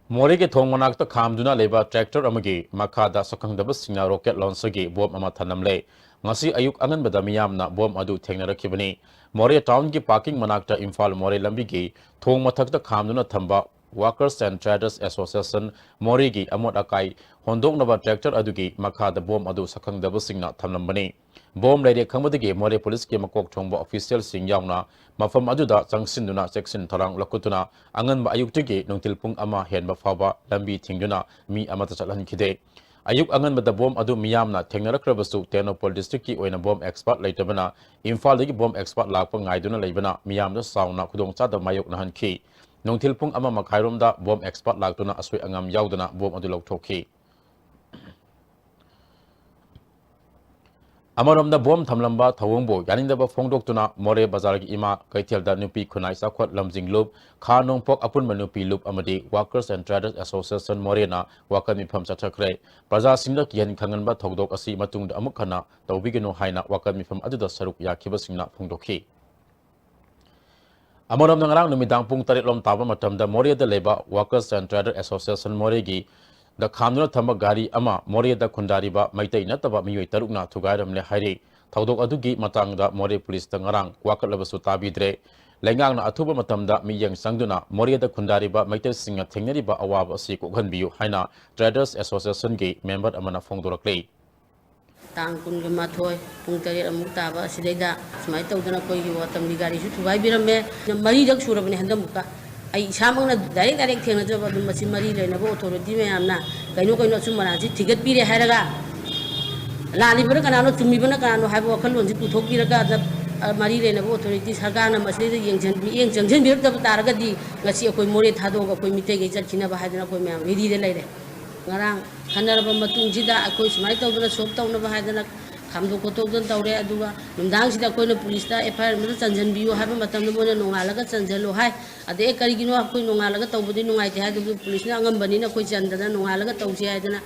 ꯃꯣꯔꯦꯒꯤ ꯊꯣꯡ ꯃꯅꯥꯛꯇ ꯈꯥꯝꯗꯨꯅ ꯂꯩꯕ tractor ꯑꯃꯒꯤ ꯃꯈꯥꯗ ꯁꯛꯈꯪꯗꯕꯁꯤꯡꯅ rocket launcherꯒꯤ bomb ꯑꯃ ꯊꯝꯂꯝꯂꯦ꯫ ꯉꯁꯤ ꯑꯌꯨꯛ ꯑꯉꯟꯕꯗ ꯃꯤꯌꯥꯝꯅ bomb ꯑꯗꯨ ꯊꯦꯡꯅꯔꯛꯈꯤꯕꯅꯤ꯫ ꯃꯣꯔꯦ townꯒꯤ parking ꯃꯅꯥꯛꯇ ꯏꯝꯐꯥꯜ ꯃꯣꯔꯦ ꯂꯝꯕꯤꯒꯤ ꯊꯣꯡ ꯃꯊꯛꯇ ꯈꯥꯝꯗꯨꯅ ꯊꯝꯕ Workers and Traders Association ꯃꯣꯔꯦꯒꯤ ꯑꯃꯣꯠ ꯑꯀꯥꯏ ꯍꯣꯟꯗꯣꯛꯅꯕ tractor ꯑꯗꯨꯒꯤ ꯃꯈꯥꯗ bomb ꯑꯗꯨ ꯁꯛꯈꯪꯗꯕꯁꯤꯡꯅ ꯊꯝꯂꯝꯕꯅꯤ꯫ Bomb ꯂꯩꯔꯦ ꯈꯪꯕꯗꯒꯤ ꯃꯣꯔꯦ policeꯀꯤ ꯃꯀꯣꯛ ꯊꯣꯡꯕ officialꯁꯤꯡ ꯌꯥꯎꯅ ꯃꯐꯝ ꯑꯗꯨꯗ ꯆꯪꯁꯤꯟꯗꯨꯅ ꯆꯦꯛꯁꯤꯟ ꯊꯧꯔꯥꯡ ꯂꯧꯈꯠꯇꯨꯅ ꯑꯉꯟꯕ ꯑꯌꯨꯛꯇꯒꯤ ꯅꯨꯡꯊꯤꯜ ꯄꯨꯡ ꯑꯃ ꯍꯦꯟꯕ ꯐꯥꯎꯕ ꯂꯝꯕꯤ ꯊꯤꯡꯗꯨꯅ ꯃꯤ ꯑꯃꯠꯇ ꯆꯠꯍꯟꯈꯤꯗꯦ꯫ ꯑꯌꯨꯛ ꯑꯉꯟꯕꯗ bomb ꯑꯗꯨ ꯃꯤꯌꯥꯝꯅ ꯊꯦꯡꯅꯔꯛꯈ꯭ꯔꯕꯁꯨ ꯇꯦꯡꯅꯧꯄꯜ districtꯀꯤ ꯑꯣꯏꯅ bomb expert ꯂꯩꯇꯕꯅ ꯏꯝꯐꯥꯜꯗꯒꯤ bomb expert ꯂꯥꯛꯄ ꯉꯥꯏꯗꯨꯅ ꯂꯩꯕꯅ ꯃꯤꯌꯥꯝꯗ ꯆꯥꯎꯅ ꯈꯨꯗꯣꯡꯆꯥꯗꯕ ꯃꯥꯌꯣꯛꯅꯍꯟꯈꯤ꯫ ꯅꯨꯡꯊꯤꯜ ꯄꯨꯡ ꯑꯃ ꯃꯈꯥꯏꯔꯣꯝꯗ bomb expert ꯂꯥꯛꯇꯨꯅ ꯑꯁꯣꯏ ꯑꯉꯥꯝ ꯌꯥꯎꯗꯅ bomb ꯑꯗꯨ ꯂꯧꯊꯣꯛꯈꯤ꯫ ꯑꯃꯔꯣꯝꯗ bomb ꯊꯝꯂꯝꯕ ꯊꯧꯑꯣꯡꯕꯨ ꯌꯥꯅꯤꯡꯗꯕ ꯐꯣꯡꯗꯣꯛꯇꯨꯅ ꯃꯣꯔꯦ ꯕꯖꯥꯔꯒꯤ ꯏꯃꯥ ꯀꯩꯊꯦꯜꯗ ꯅꯨꯄꯤ ꯈꯨꯟꯅꯥꯏ ꯆꯥꯎꯈꯠ ꯂꯝꯖꯤꯡ ꯂꯨꯞ, ꯈꯥ ꯅꯣꯡꯄꯣꯛ ꯑꯄꯨꯟꯕ ꯅꯨꯄꯤ ꯂꯨꯞ ꯑꯃꯗꯤ Workers and Traders Association ꯃꯣꯔꯦꯅ ꯋꯥꯀꯠ ꯃꯤꯐꯝ ꯆꯠꯊꯈ꯭ꯔꯦ꯫ ꯄ꯭ꯔꯖꯥꯁꯤꯡꯗ ꯀꯤꯍꯟ ꯈꯪꯍꯟꯕ ꯊꯧꯗꯣꯛ ꯑꯁꯤ ꯃꯇꯨꯡꯗ ꯑꯃꯨꯛ ꯍꯟꯅ ꯇꯧꯕꯤꯒꯅꯨ ꯍꯥꯏꯅ ꯋꯥꯀꯠ ꯃꯤꯐꯝ ꯑꯗꯨꯗ ꯁꯔꯨꯛ ꯌꯥꯈꯤꯕꯁꯤꯡꯅ ꯐꯣꯡꯗꯣꯛꯈꯤ꯫ ꯑꯃꯔꯣꯝꯗ ꯉꯔꯥꯡ ꯅꯨꯃꯤꯗꯥꯡ ꯄꯨꯡ ꯇꯔꯦꯠ ꯂꯣꯝ ꯇꯥꯕ ꯃꯇꯝꯗ ꯃꯣꯔꯦꯗ ꯂꯩꯕ Workers and Traders Association ꯃꯣꯔꯦꯒꯤ ꯗ ꯈꯥꯝꯗꯨꯅ ꯊꯝꯕ ꯒꯥꯔꯤ ꯑꯃ ꯃꯣꯔꯦꯗ ꯈꯨꯟꯗꯥꯔꯤꯕ ꯃꯩꯇꯩ ꯅꯠꯇꯕ ꯃꯤꯑꯣꯏ ꯇꯔꯨꯛꯅ ꯊꯨꯒꯥꯏꯔꯝꯂꯦ ꯍꯥꯏꯔꯤ꯫ ꯊꯧꯗꯣꯛ ꯑꯗꯨꯒꯤ ꯃꯇꯥꯡꯗ ꯃꯣꯔꯦ ꯄꯨꯂꯤꯁꯇ ꯉꯔꯥꯡ ꯋꯥꯀꯠꯂꯕꯁꯨ ꯇꯥꯕꯤꯗ꯭ꯔꯦ꯫ ꯂꯩꯉꯥꯛꯅ ꯑꯊꯨꯕ ꯃꯇꯝꯗ ꯃꯤꯠꯌꯦꯡ ꯆꯪꯗꯨꯅ ꯃꯣꯔꯦꯗ ꯈꯨꯟꯗꯥꯔꯤꯕ ꯃꯩꯇꯩꯁꯤꯡꯅ ꯊꯦꯡꯅꯔꯤꯕ ꯑꯋꯥꯕ ꯑꯁꯤ ꯀꯣꯛꯍꯟꯕꯤꯌꯨ ꯍꯥꯏꯅ Traders Associationꯒꯤ member ꯑꯃꯅ ꯐꯣꯡꯗꯣꯔꯛꯂꯤ꯫ ꯇꯥꯡ ꯀꯨꯟꯒ ꯃꯥꯊꯣꯏ, ꯄꯨꯡ ꯇꯔꯦꯠ ꯑꯃꯨꯛ ꯇꯥꯕ ꯑꯁꯤꯗꯩꯗ ꯁꯨꯃꯥꯏꯅ ꯇꯧꯗꯅ ꯑꯩꯈꯣꯏꯒꯤ ꯋꯥꯇꯝꯒꯤ ꯒꯥꯔꯤꯁꯨ ꯊꯨꯒꯥꯏꯕꯤꯔꯝꯃꯦ꯫ ꯃꯔꯤꯔꯛ ꯁꯨꯔꯕꯅꯦ ꯍꯟꯗꯛꯃꯨꯛꯀ꯫ ꯑꯩ ꯏꯁꯥꯃꯛꯅ direct direct ꯊꯦꯡꯅꯖꯕ ꯑꯗꯨꯝ ꯃꯁꯤ ꯃꯔꯤ ꯂꯩꯅꯕ authority ꯃꯌꯥꯝꯅ ꯀꯩꯅꯣ ꯀꯩꯅꯣ ꯑꯆꯨꯝ ꯑꯔꯥꯟꯁꯤ ꯊꯤꯒꯠꯄꯤꯔꯦ ꯍꯥꯏꯔꯒ ꯂꯥꯜꯂꯤꯕꯅ ꯀꯅꯥꯅꯣ, ꯆꯨꯝꯃꯤꯕꯅ ꯀꯅꯥꯅꯣ ꯍꯥꯏꯕ ꯋꯥꯈꯜꯂꯣꯟꯁꯤ ꯄꯨꯊꯣꯛꯄꯤꯔꯒ ꯑꯗ, ꯑ, ꯃꯔꯤ ꯂꯩꯅꯕ authority ꯁꯔꯀꯥꯔꯅ ꯃꯁꯤꯗꯩꯗ ꯌꯦꯡꯁꯤꯟ-, ꯃꯤꯠꯌꯦꯡ ꯆꯪꯁꯤꯟꯕꯤꯔꯛꯇꯕ ꯇꯥꯔꯒꯗꯤ ꯉꯁꯤ ꯑꯩꯈꯣꯏ ꯃꯣꯔꯦ ꯊꯥꯗꯣꯛꯑꯒ ꯑꯩꯈꯣꯏ ꯃꯤꯇꯩꯈꯩ ꯆꯠꯈꯤꯅꯕ ꯍꯥꯏꯗꯅ ꯑꯩꯈꯣꯏ ꯃꯌꯥꯝ readyꯗ ꯂꯩꯔꯦ꯫ ꯉꯔꯥꯡ ꯈꯟꯅꯔꯕ ꯃꯇꯨꯡꯁꯤꯗ ꯑꯩꯈꯣꯏ ꯁꯨꯃꯥꯏꯅ ꯇꯧꯗꯅ solve ꯇꯧꯅꯕ ꯍꯥꯏꯗꯅ ꯈꯥꯝꯗꯣꯛ ꯈꯣꯠꯇꯣꯛꯇꯅ ꯇꯧꯔꯦ꯫ ꯑꯗꯨꯒ ꯅꯨꯡꯗꯥꯡꯁꯤꯗ ꯑꯩꯈꯣꯏꯅ ꯄꯨꯂꯤꯁꯇ FIR ꯑꯃꯗ ꯆꯟꯁꯤꯟꯕꯤꯌꯨ ꯍꯥꯏꯕ ꯃꯇꯝꯗ ꯃꯣꯏꯅ ꯅꯣꯡꯉꯥꯜꯂꯒ ꯆꯟꯁꯤꯜꯂꯨ ꯍꯥꯏ꯫ ꯑꯗꯩ, "ꯑꯦ, ꯀꯔꯤꯒꯤꯅꯣ, ꯑꯩꯈꯣꯏ ꯅꯣꯡꯉꯥꯜꯂꯒ ꯇꯧꯕꯗꯤ ꯅꯨꯡꯉꯥꯏꯇꯦ" ꯍꯥꯏꯗꯨꯕꯨ ꯄꯨꯂꯤꯁꯅ ꯑꯉꯝꯕꯅꯤꯅ ꯑꯩꯈꯣꯏ ꯆꯟꯗꯅ ꯅꯣꯡꯉꯥꯜꯂꯒ ꯇꯧꯁꯤ ꯍꯥꯏꯗꯅ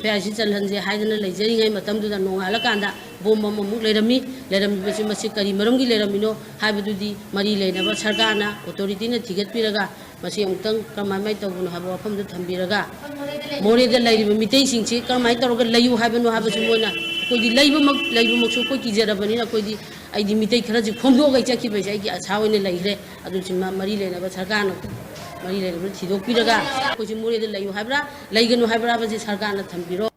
FIRꯁꯤ ꯆꯜꯍꯟꯁꯦ ꯍꯥꯏꯗꯅ ꯂꯩꯖꯔꯤꯉꯩ ꯃꯇꯝꯗꯨꯗ ꯅꯣꯡꯉꯥꯜꯂꯀꯥꯟꯗ ꯕꯣꯝ ꯑꯃꯃꯨꯛ ꯂꯩꯔꯝꯃꯤ꯫ ꯂꯩꯔꯝꯃꯤꯕꯁꯤ ꯃꯁꯤ ꯀꯔꯤ ꯃꯔꯝꯒꯤ ꯂꯩꯔꯝꯃꯤꯅꯣ ꯍꯥꯏꯕꯗꯨꯗꯤ ꯃꯔꯤ ꯂꯩꯅꯕ ꯁꯔꯀꯥꯔꯅ, ꯑꯣꯊꯣꯔꯤꯇꯤꯅ ꯊꯤꯒꯠꯄꯤꯔꯒ ꯃꯁꯤ ꯑꯃꯨꯛꯇꯪ ꯀꯔꯝꯍꯥꯏꯅ ꯇꯧꯕꯅꯣ ꯍꯥꯏꯕ ꯋꯥꯐꯝꯗꯨ ꯊꯝꯕꯤꯔꯒ, ꯃꯣꯔꯦꯗ ꯂꯩꯔꯤꯕ ꯃꯤꯇꯩꯁꯤꯡꯁꯤ ꯀꯔꯝꯍꯥꯏꯅ ꯇꯧꯔꯒ ꯂꯩꯌꯨ ꯍꯥꯏꯕꯅꯣ ꯍꯥꯏꯕꯁꯤ ꯃꯣꯏꯅ, ꯑꯩꯈꯣꯏꯗꯤ ꯂꯩꯕꯃꯛ, ꯂꯩꯕꯃꯛꯁꯨ ꯑꯩꯈꯣꯏ ꯀꯤꯖꯔꯕꯅꯤꯅ ꯑꯩꯈꯣꯏꯗꯤ, ꯑꯩꯗꯤ ꯃꯤꯇꯩ ꯈꯔꯁꯤ ꯈꯣꯝꯗꯣꯛꯑꯒ ꯑꯩ ꯆꯠꯈꯤꯕꯁꯦ ꯑꯩꯒꯤ ꯑꯁꯥ ꯑꯣꯏꯅ ꯂꯩꯈ꯭ꯔꯦ꯫ ꯑꯗꯨꯁꯤꯃ ꯃꯔꯤ ꯂꯩꯅꯕ ꯁꯔꯀꯥꯔꯅ, ꯃꯔꯤ ꯂꯩꯅꯕ ꯊꯤꯗꯣꯛꯄꯤꯔꯒ ꯑꯩꯈꯣꯏꯁꯤ ꯃꯣꯔꯦꯗ ꯂꯩꯌꯨ ꯍꯥꯏꯕ꯭ꯔꯥ, ꯂꯩꯒꯅꯨ ꯍꯥꯏꯕ꯭ꯔꯥ ꯍꯥꯏꯕꯁꯤ ꯁꯔꯀꯥꯔꯅ ꯊꯝꯕꯤꯔꯣ꯫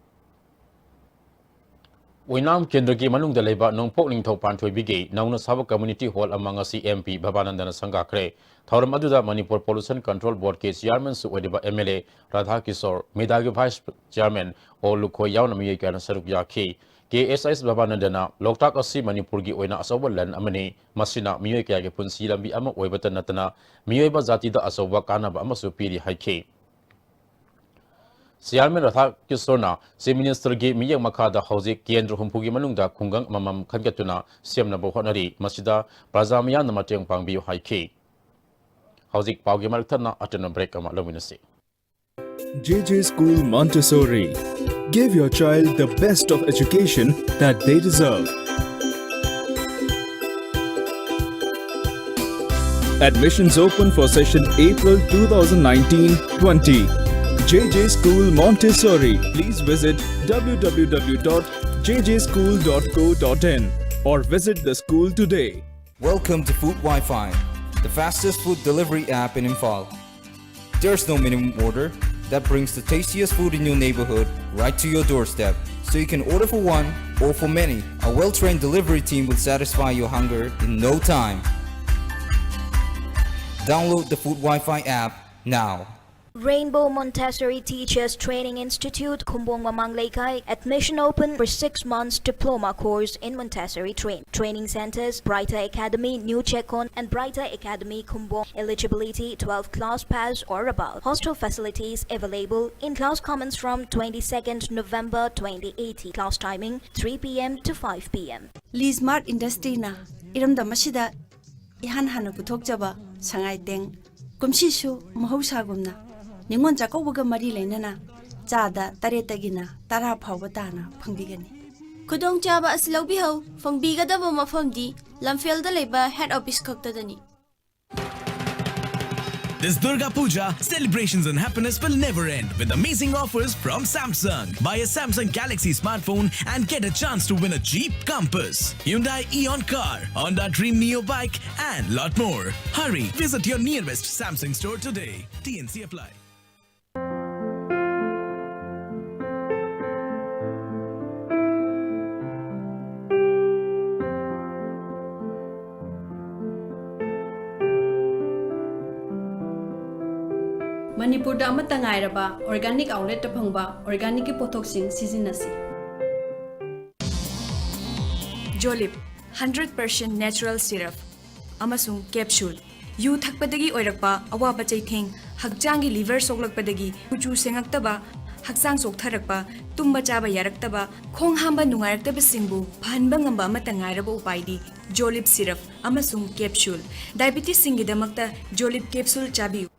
ꯑꯣꯏꯅꯥꯝ ꯀꯦꯟꯗ꯭ꯔꯒꯤ ꯃꯅꯨꯡꯗ ꯂꯩꯕ ꯅꯣꯡꯄꯣꯛ ꯅꯤꯡꯊꯧ ꯄꯥꯟꯊꯣꯏꯕꯤꯒꯤ ꯅꯧꯅ ꯁꯥꯕ community hall ꯑꯃ ꯉꯁꯤ M P ꯚꯕꯥꯅꯟꯗꯅ ꯁꯪꯒꯥꯈ꯭ꯔꯦ꯫ ꯊꯧꯔꯝ ꯑꯗꯨꯗ ꯃꯅꯤꯄꯨꯔ Pollution Control Board ꯀꯤ chairman ꯁꯨ ꯑꯣꯏꯔꯤꯕ M L A Radha Kishore, ꯃꯤꯗꯥꯒꯤ vice chairman ꯑꯣ ꯂꯨꯈꯣꯏ ꯌꯥꯎꯅ ꯃꯤꯑꯣꯏ ꯀꯌꯥꯅ ꯁꯔꯨꯛ ꯌꯥꯈꯤ꯫ K S S ꯚꯕꯥꯅꯟꯗꯅ ꯂꯣꯛꯇꯥꯛ ꯑꯁꯤ ꯃꯅꯤꯄꯨꯔꯒꯤ ꯑꯣꯏꯅ ꯑꯆꯧꯕ ꯂꯟ ꯑꯃꯅꯤ, ꯃꯁꯤꯅ ꯃꯤꯑꯣꯏ ꯀꯌꯥꯒꯤ ꯄꯨꯟꯁꯤ ꯂꯝꯕꯤ ꯑꯃ ꯑꯣꯏꯕꯇ ꯅꯠꯇꯅ ꯃꯤꯑꯣꯏꯕ ꯖꯥꯇꯤꯗ ꯑꯆꯧꯕ ꯀꯥꯟꯅꯕ ꯑꯃꯁꯨ ꯄꯤꯔꯤ ꯍꯥꯏꯈꯤ꯫ Chairman ꯔꯥꯙꯥ ꯀꯤꯁꯣꯔꯅ Chief Minister ꯒꯤ ꯃꯤꯠꯌꯦꯡ ꯃꯈꯥꯗ ꯍꯧꯖꯤꯛ ꯀꯦꯟꯗ꯭ꯔ ꯍꯨꯝꯐꯨꯒꯤ ꯃꯅꯨꯡꯗ ꯈꯨꯡꯒꯪ ꯑꯃꯃꯝ ꯈꯟꯒꯠꯇꯨꯅ ꯁꯦꯝꯅꯕ ꯍꯣꯠꯅꯔꯤ, ꯃꯁꯤꯗ ꯄ꯭ꯔꯖꯥ ꯃꯤꯌꯥꯝꯅ ꯃꯇꯦꯡ ꯄꯥꯡꯕꯤꯌꯨ ꯍꯥꯏꯈꯤ꯫ ꯍꯧꯖꯤꯛ ꯄꯥꯎꯒꯤ ꯃꯔꯛ ꯊꯠꯅ ꯑꯇꯦꯟꯕ break ꯑꯃ ꯂꯧꯃꯤꯟꯅꯁꯤ꯫ J J School Montessori. Give your child the best of education that they deserve. Admissions open for session April two thousand nineteen twenty. J J School Montessori. Please visit w w w dot j j school dot co dot in or visit the school today. Welcome to Food Wi-Fi, the fastest food delivery app in Imphal. There's no minimum order that brings the tastiest food in your neighborhood right to your doorstep. So you can order for one or for many. A well-trained delivery team will satisfy your hunger in no time. Download the Food Wi-Fi app now. Rainbow Montessori Teachers Training Institute, Khumbong Mamang Leikai. Admission open for six months diploma course in Montessori train. Training centers, Brighter Academy, New Checkon, and Brighter Academy, Khumbong. Eligibility, twelve class pass or above. Hostel facilities available. In-class commence from twenty-second November twenty eighteen. Class timing, three p m to five p m. Lee Smart Industry ꯅ ꯏꯔꯝꯗꯝ ꯑꯁꯤꯗ ꯏꯍꯥꯟ ꯍꯥꯟꯅ ꯄꯨꯊꯣꯛꯆꯕ ꯁꯉꯥꯏ ꯇꯦꯡ ꯀꯨꯝꯁꯤꯁꯨ ꯃꯍꯧꯁꯥꯒꯨꯝꯅ ꯅꯤꯉꯣꯜ ꯆꯥꯛꯀꯧꯕꯒ ꯃꯔꯤ ꯂꯩꯅꯅ ꯆꯥꯗ ꯇꯔꯦꯠꯇꯒꯤꯅ ꯇꯔꯥ ꯐꯥꯎꯕ ꯇꯥꯅ ꯐꯪꯕꯤꯒꯅꯤ꯫ ꯈꯨꯗꯣꯡꯆꯥꯕ ꯑꯁꯤ ꯂꯧꯕꯤꯍꯧ꯫ ꯐꯪꯕꯤꯒꯗꯕ ꯃꯐꯝꯗꯤ ꯂꯝꯐꯦꯜꯗ ꯂꯩꯕ head office ꯈꯛꯇꯗꯅꯤ꯫ This Durga Puja, celebrations and happiness will never end with amazing offers from Samsung. Buy a Samsung Galaxy smartphone and get a chance to win a Jeep Compass, Hyundai Eon car, Honda Dream Neo bike, and lot more. Hurry, visit your nearest Samsung store today. T N C apply. ꯃꯅꯤꯄꯨꯔꯗ ꯑꯃꯠꯇ ꯉꯥꯏꯔꯕ organic outletꯇ ꯐꯪꯕ organicꯀꯤ ꯄꯣꯠꯊꯣꯛꯁꯤꯡ ꯁꯤꯖꯤꯟꯅꯁꯤ꯫ Jolib, hundred percent natural syrup ꯑꯃꯁꯨꯡ capsule꯫ U ꯊꯛꯄꯗꯒꯤ ꯑꯣꯏꯔꯛꯄ ꯑꯋꯥꯕ ꯆꯩꯊꯦꯡ, ꯍꯛꯆꯥꯡꯒꯤ liver ꯁꯣꯛꯂꯛꯄꯗꯒꯤ ꯀꯨꯆꯨ ꯁꯦꯡꯉꯛꯇꯕ, ꯍꯛꯆꯥꯡ ꯆꯣꯛꯊꯔꯛꯄ, ꯇꯨꯝꯕ ꯆꯥꯕ ꯌꯥꯔꯛꯇꯕ, ꯈꯣꯡ ꯍꯥꯝꯕ ꯅꯨꯡꯉꯥꯏꯔꯛꯇꯕꯁꯤꯡꯕꯨ ꯐꯍꯟꯕ ꯉꯝꯕ ꯑꯃꯠꯇ ꯉꯥꯏꯔꯕ ꯎꯄꯥꯏꯗꯤ Jolib syrup ꯑꯃꯁꯨꯡ capsule꯫ Diabetesꯁꯤꯡꯒꯤꯗꯃꯛꯇ Jolib capsule ꯆꯥꯕꯤꯌꯨ꯫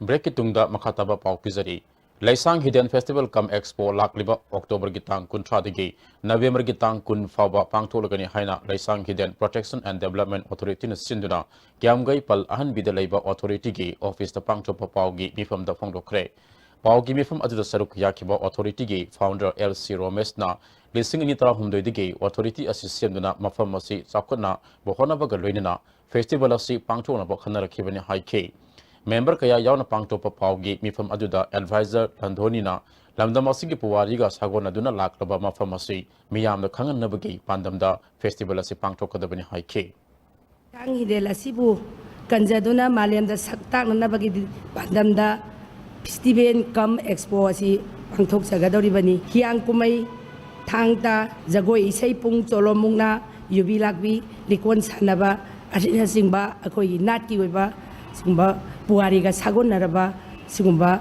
Breakꯀꯤ ꯇꯨꯡꯗ ꯃꯈꯥ ꯇꯥꯕ ꯄꯥꯎ ꯄꯤꯖꯔꯤ꯫ ꯂꯩꯁꯥꯡ Hidden Festival cum Expo ꯂꯥꯛꯂꯤꯕ Octoberꯒꯤ ꯇꯥꯡ ꯀꯨꯟꯊ꯭ꯔꯥꯗꯒꯤ Novemberꯒꯤ ꯇꯥꯡ ꯀꯨꯟ ꯐꯥꯎꯕ ꯄꯥꯡꯊꯣꯛꯂꯒꯅꯤ ꯍꯥꯏꯅ ꯂꯩꯁꯥꯡ Hidden Protection and Development Authorityꯅ ꯁꯤꯟꯗꯨꯅ ꯀꯤꯌꯥꯝꯒꯩ ꯄꯜ ꯑꯍꯟꯕꯤꯗ ꯂꯩꯕ authorityꯒꯤ officeꯇ ꯄꯥꯡꯊꯣꯛꯄ ꯄꯥꯎꯒꯤ ꯃꯤꯐꯝꯗ ꯐꯣꯡꯗꯣꯛꯈ꯭ꯔꯦ꯫ ꯄꯥꯎꯒꯤ ꯃꯤꯐꯝ ꯑꯗꯨꯗ ꯁꯔꯨꯛ ꯌꯥꯈꯤꯕ authorityꯒꯤ founder L C ꯔꯣꯃꯦꯁꯅ ꯂꯤꯁꯤꯡ ꯑꯅꯤ ꯇꯔꯥꯍꯨꯝꯗꯣꯏꯗꯒꯤ authority ꯑꯁꯤ ꯁꯦꯝꯗꯨꯅ ꯃꯐꯝ ꯑꯁꯤ ꯆꯥꯎꯈꯠꯅꯕ ꯍꯣꯠꯅꯕꯒ ꯂꯣꯏꯅꯅ festival ꯑꯁꯤ ꯄꯥꯡꯊꯣꯛꯅꯕ ꯈꯟꯅꯔꯛꯈꯤꯕꯅꯤ ꯍꯥꯏꯈꯤ꯫ Member ꯀꯌꯥ ꯌꯥꯎꯅ ꯄꯥꯡꯊꯣꯛꯄ ꯄꯥꯎꯒꯤ ꯃꯤꯐꯝ ꯑꯗꯨꯗ advisor ꯂꯟꯙꯣꯅꯤꯅ ꯂꯝꯗꯝ ꯑꯁꯤꯒꯤ ꯄꯨꯋꯥꯔꯤꯒ ꯁꯥꯒꯣꯟꯅꯗꯨꯅ ꯂꯥꯛꯂꯕ ꯃꯐꯝ ꯑꯁꯤ ꯃꯤꯌꯥꯝꯗ ꯈꯪꯍꯟꯅꯕꯒꯤ ꯄꯥꯟꯗꯝꯗ festival ꯑꯁꯤ ꯄꯥꯡꯊꯣꯛꯀꯗꯕꯅꯤ ꯍꯥꯏꯈꯤ꯫ ꯂꯩꯁꯥꯡ Hidden ꯑꯁꯤꯕꯨ ꯀꯟꯖꯗꯨꯅ ꯃꯥꯂꯦꯝꯗ ꯁꯛ ꯇꯥꯛꯅꯅꯕꯒꯤ ꯄꯥꯟꯗꯝꯗ festival cum expo ꯑꯁꯤ ꯄꯥꯡꯊꯣꯛꯆꯒꯗꯧꯔꯤꯕꯅꯤ꯫ ꯍꯤꯌꯥꯡ ꯀꯨꯝꯍꯩ, ꯊꯥꯡ ꯇꯥ, ꯖꯒꯣꯏ ꯏꯁꯩ ꯄꯨꯡ, ꯆꯣꯂꯣꯝ ꯃꯨꯛꯅꯥ, ꯌꯨꯕꯤ ꯂꯥꯛꯄꯤ, ꯂꯤꯀꯣꯟ ꯁꯥꯟꯅꯕ ꯑꯁꯤꯅꯆꯤꯡꯕ ꯑꯩꯈꯣꯏꯒꯤ ꯅꯥꯠꯀꯤ ꯑꯣꯏꯕ ꯁꯤꯒꯨꯝꯕ ꯄꯨꯋꯥꯔꯤꯒ ꯁꯥꯒꯣꯟꯅꯔꯕ ꯁꯤꯒꯨꯝꯕ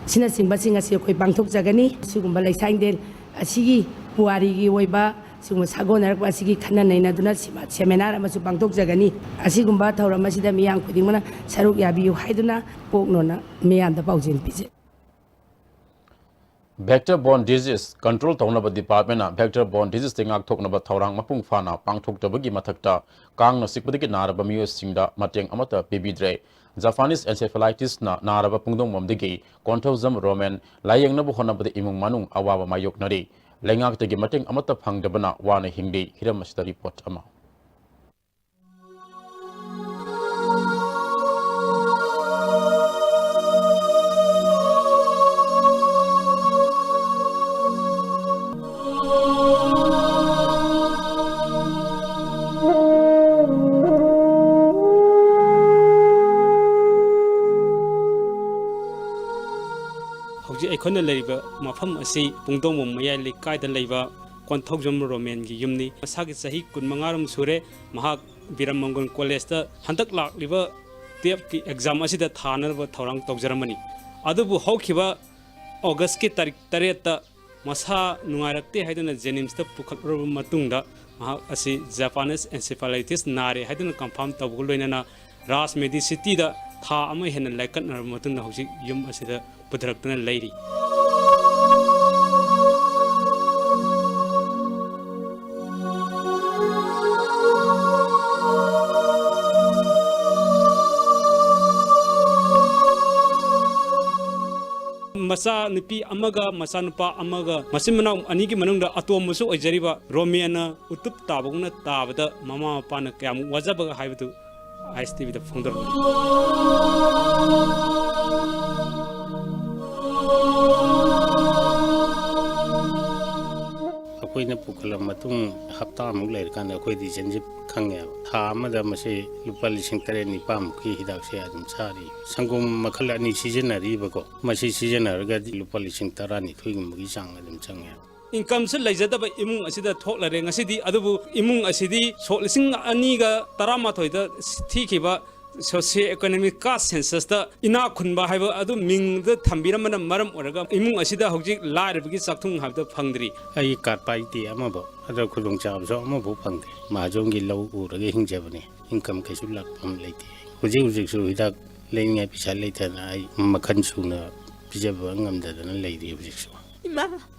ꯑꯁꯤꯅꯆꯤꯡꯕꯁꯤꯡ ꯑꯁꯤ ꯑꯩꯈꯣꯏ ꯄꯥꯡꯊꯣꯛꯆꯒꯅꯤ꯫ ꯁꯤꯒꯨꯝꯕ ꯂꯩꯁꯥꯡ Hidden ꯑꯁꯤꯒꯤ ꯄꯨꯋꯥꯔꯤꯒꯤ ꯑꯣꯏꯕ ꯁꯤꯒꯨꯝꯕ ꯁꯥꯒꯣꯟꯅꯔꯛꯄ ꯑꯁꯤꯒꯤ ꯈꯟꯅ ꯅꯩꯅꯗꯨꯅ ꯁꯤꯃ-, seminar ꯑꯃꯁꯨ ꯄꯥꯡꯊꯣꯛꯆꯒꯅꯤ꯫ ꯑꯁꯤꯒꯨꯝꯕ ꯊꯧꯔꯝ ꯑꯁꯤꯗ ꯃꯤꯌꯥꯝ ꯈꯨꯗꯤꯡꯃꯛꯅ ꯁꯔꯨꯛ ꯌꯥꯕꯤꯌꯨ ꯍꯥꯏꯗꯨꯅ ꯀꯣꯛꯅꯣꯅ ꯃꯤꯌꯥꯝꯗ ꯄꯥꯎꯖꯦꯜ ꯄꯤꯖꯩ꯫ Vector borne disease control ꯇꯧꯅꯕ department ꯅ vector borne disease ꯇꯒꯤ ꯉꯥꯛꯊꯣꯛꯅꯕ ꯊꯧꯔꯥꯡ ꯃꯄꯨꯡ ꯐꯥꯅ ꯄꯥꯡꯊꯣꯛꯇꯕꯒꯤ ꯃꯊꯛꯇ, ꯀꯥꯡꯅ ꯆꯤꯛꯄꯗꯒꯤ ꯅꯥꯔꯕ ꯃꯤꯑꯣꯏꯁꯤꯡꯗ ꯃꯇꯦꯡ ꯑꯃꯠꯇ ꯄꯤꯕꯤꯗ꯭ꯔꯦ꯫ Japanese encephalitis ꯅ ꯅꯥꯔꯕ ꯄꯨꯡꯗꯣꯡꯕꯝꯗꯒꯤ ꯀꯣꯟꯊꯧꯖꯝ ꯔꯣꯃꯦꯟ ꯂꯥꯌꯦꯡꯅꯕ ꯍꯣꯠꯅꯕꯗ ꯏꯃꯨꯡ ꯃꯅꯨꯡ ꯑꯋꯥꯕ ꯃꯥꯌꯣꯛꯅꯔꯤ꯫ ꯂꯩꯉꯥꯛꯇꯒꯤ ꯃꯇꯦꯡ ꯑꯃꯠꯇ ꯐꯪꯗꯕꯅ ꯋꯥꯅ ꯍꯤꯡꯂꯤ꯫ ꯍꯤꯔꯝ ꯑꯁꯤꯗ report ꯑꯃ꯫ ꯍꯧꯖꯤꯛ ꯑꯩꯈꯣꯏꯅ ꯂꯩꯔꯤꯕ ꯃꯐꯝ ꯑꯁꯤ ꯄꯨꯡꯗꯣꯡꯕꯝ ꯃꯌꯥꯏ ꯂꯩꯀꯥꯏꯗ ꯂꯩꯕ ꯀꯣꯟꯊꯧꯖꯝ ꯔꯣꯃꯦꯟꯒꯤ ꯌꯨꯝꯅꯤ꯫ ꯃꯁꯥꯒꯤ ꯆꯍꯤ ꯀꯨꯟꯃꯉꯥ ꯔꯣꯝ ꯁꯨꯔꯦ꯫ ꯃꯍꯥꯛ ꯕꯤꯔꯝ ꯃꯪꯒꯣꯜ ꯀꯣꯂꯦꯖꯇ ꯍꯟꯗꯛ ꯂꯥꯛꯂꯤꯕ twelfth ꯀꯤ exam ꯑꯁꯤꯗ ꯊꯥꯅꯅꯕ ꯊꯧꯔꯥꯡ ꯇꯧꯖꯔꯝꯕꯅꯤ꯫ ꯑꯗꯨꯕꯨ ꯍꯧꯈꯤꯕ August ꯀꯤ ꯇꯥꯔꯤꯛ ꯇꯔꯦꯠꯇ ꯃꯁꯥ ꯅꯨꯡꯉꯥꯏꯔꯛꯇꯦ ꯍꯥꯏꯗꯨꯅ JNIMS ꯇ ꯄꯨꯈꯠꯂꯨꯔꯕ ꯃꯇꯨꯡꯗ, ꯃꯍꯥꯛ ꯑꯁꯤ Japanese encephalitis ꯅꯥꯔꯦ ꯍꯥꯏꯗꯨꯅ confirm ꯇꯧꯕꯒ ꯂꯣꯏꯅꯅ ꯔꯥꯖ ꯃꯦꯗꯤ ꯁꯤꯇꯤꯗ ꯊꯥ ꯑꯃ ꯍꯦꯟꯅ ꯂꯥꯏꯀꯠꯅꯔꯕ ꯃꯇꯨꯡꯗ ꯍꯧꯖꯤꯛ ꯌꯨꯝ ꯑꯁꯤꯗ ꯄꯨꯊꯔꯛꯇꯨꯅ ꯂꯩꯔꯤ꯫ ꯃꯆꯥ ꯅꯨꯄꯤ ꯑꯃꯒ ꯃꯆꯥ ꯅꯨꯄꯥ ꯑꯃꯒ, ꯃꯆꯤꯟ ꯃꯅꯥꯎ ꯑꯅꯤꯒꯤ ꯃꯅꯨꯡꯗ ꯑꯇꯣꯝꯕꯁꯨ ꯑꯣꯏꯖꯔꯤꯕ ꯔꯣꯃꯦꯟꯅ ꯎꯇꯨꯞ ꯇꯥꯕꯒꯨꯝꯅ ꯇꯥꯕꯗ ꯃꯃꯥ ꯃꯄꯥꯅ ꯀꯌꯥꯃꯨꯛ ꯋꯥꯖꯕꯒ ꯍꯥꯏꯕꯗꯨ ꯑꯥꯏ ꯑꯦꯁ ꯇꯤ ꯚꯤꯗ ꯐꯣꯡꯗꯣꯔꯛꯂꯤ꯫ ꯑꯩꯈꯣꯏꯅ ꯄꯨꯈꯠꯂꯕ ꯃꯇꯨꯡ ꯍꯞꯇꯥꯃꯨꯛ ꯂꯩꯔꯀꯥꯟꯗ ꯑꯩꯈꯣꯏ ꯔꯤꯖꯟꯁꯦ ꯈꯪꯉꯦꯕ꯫ ꯊꯥ ꯑꯃꯗ ꯃꯁꯤ ꯂꯨꯄꯥ ꯂꯤꯁꯤꯡ ꯇꯔꯦꯠ ꯅꯤꯄꯥꯟꯃꯨꯛꯀꯤ ꯍꯤꯗꯥꯛꯁꯦ ꯑꯗꯨꯝ ꯆꯥꯔꯤ꯫ ꯁꯪꯒꯣꯝ ꯃꯈꯜ ꯑꯅꯤ ꯁꯤꯖꯤꯟꯅꯔꯤꯕꯀꯣ, ꯃꯁꯤ ꯁꯤꯖꯤꯟꯅꯔꯒꯗꯤ ꯂꯨꯄꯥ ꯂꯤꯁꯤꯡ ꯇꯔꯥꯅꯤꯊꯣꯏꯒꯨꯝꯕꯒꯤ ꯆꯥꯡ ꯑꯗꯨꯝ ꯆꯪꯉꯦꯕ꯫ Income ꯁꯨ ꯂꯩꯖꯗꯕ ꯏꯃꯨꯡ ꯑꯁꯤꯗ ꯊꯣꯛꯂꯔꯦ꯫ ꯉꯁꯤꯗꯤ ꯑꯗꯨꯕꯨ ꯏꯃꯨꯡ ꯑꯁꯤꯗꯤ ꯁꯣꯛ ꯂꯤꯁꯤꯡ ꯑꯅꯤꯒ ꯇꯔꯥꯃꯥꯊꯣꯏꯗ ꯊꯤꯈꯤꯕ socio economic caste census ꯇ ꯏꯅꯥꯛ ꯈꯨꯟꯕ ꯍꯥꯏꯕ ꯑꯗꯨ ꯃꯤꯡꯗ ꯊꯝꯕꯤꯔꯝꯕꯅ ꯃꯔꯝ ꯑꯣꯏꯔꯒ ꯏꯃꯨꯡ ꯑꯁꯤꯗ ꯍꯧꯖꯤꯛ ꯂꯥꯏꯔꯕꯒꯤ ꯆꯥꯛꯊꯨꯡ ꯍꯥꯏꯕꯗꯨ ꯐꯪꯗ꯭ꯔꯤ꯫ ꯑꯩ card ꯄꯥꯏꯗꯦ, ꯑꯃꯐꯥꯎ, ꯑꯗ ꯈꯨꯗꯣꯡꯆꯥꯕꯁꯨ ꯑꯃꯐꯥꯎ ꯐꯪꯗꯦ꯫ ꯃꯍꯥꯖꯣꯟꯒꯤ ꯂꯧ ꯎꯔꯒ ꯍꯤꯡꯖꯕꯅꯤ꯫ Income ꯀꯩꯁꯨ ꯂꯥꯛꯐꯝ ꯂꯩꯇꯦ꯫ ꯍꯧꯖꯤꯛ ꯍꯧꯖꯤꯛꯁꯨ ꯍꯤꯗꯥꯛ ꯂꯩꯅꯤꯡꯉꯥꯏ ꯄꯩꯁꯥ ꯂꯩꯇꯗꯅ ꯑꯩ ꯃꯈꯜ ꯁꯨꯅ ꯄꯤꯖꯕ ꯉꯝꯗꯗꯅ ꯂꯩꯔꯤ ꯍꯧꯖꯤꯛꯁꯨ꯫ ꯃꯥ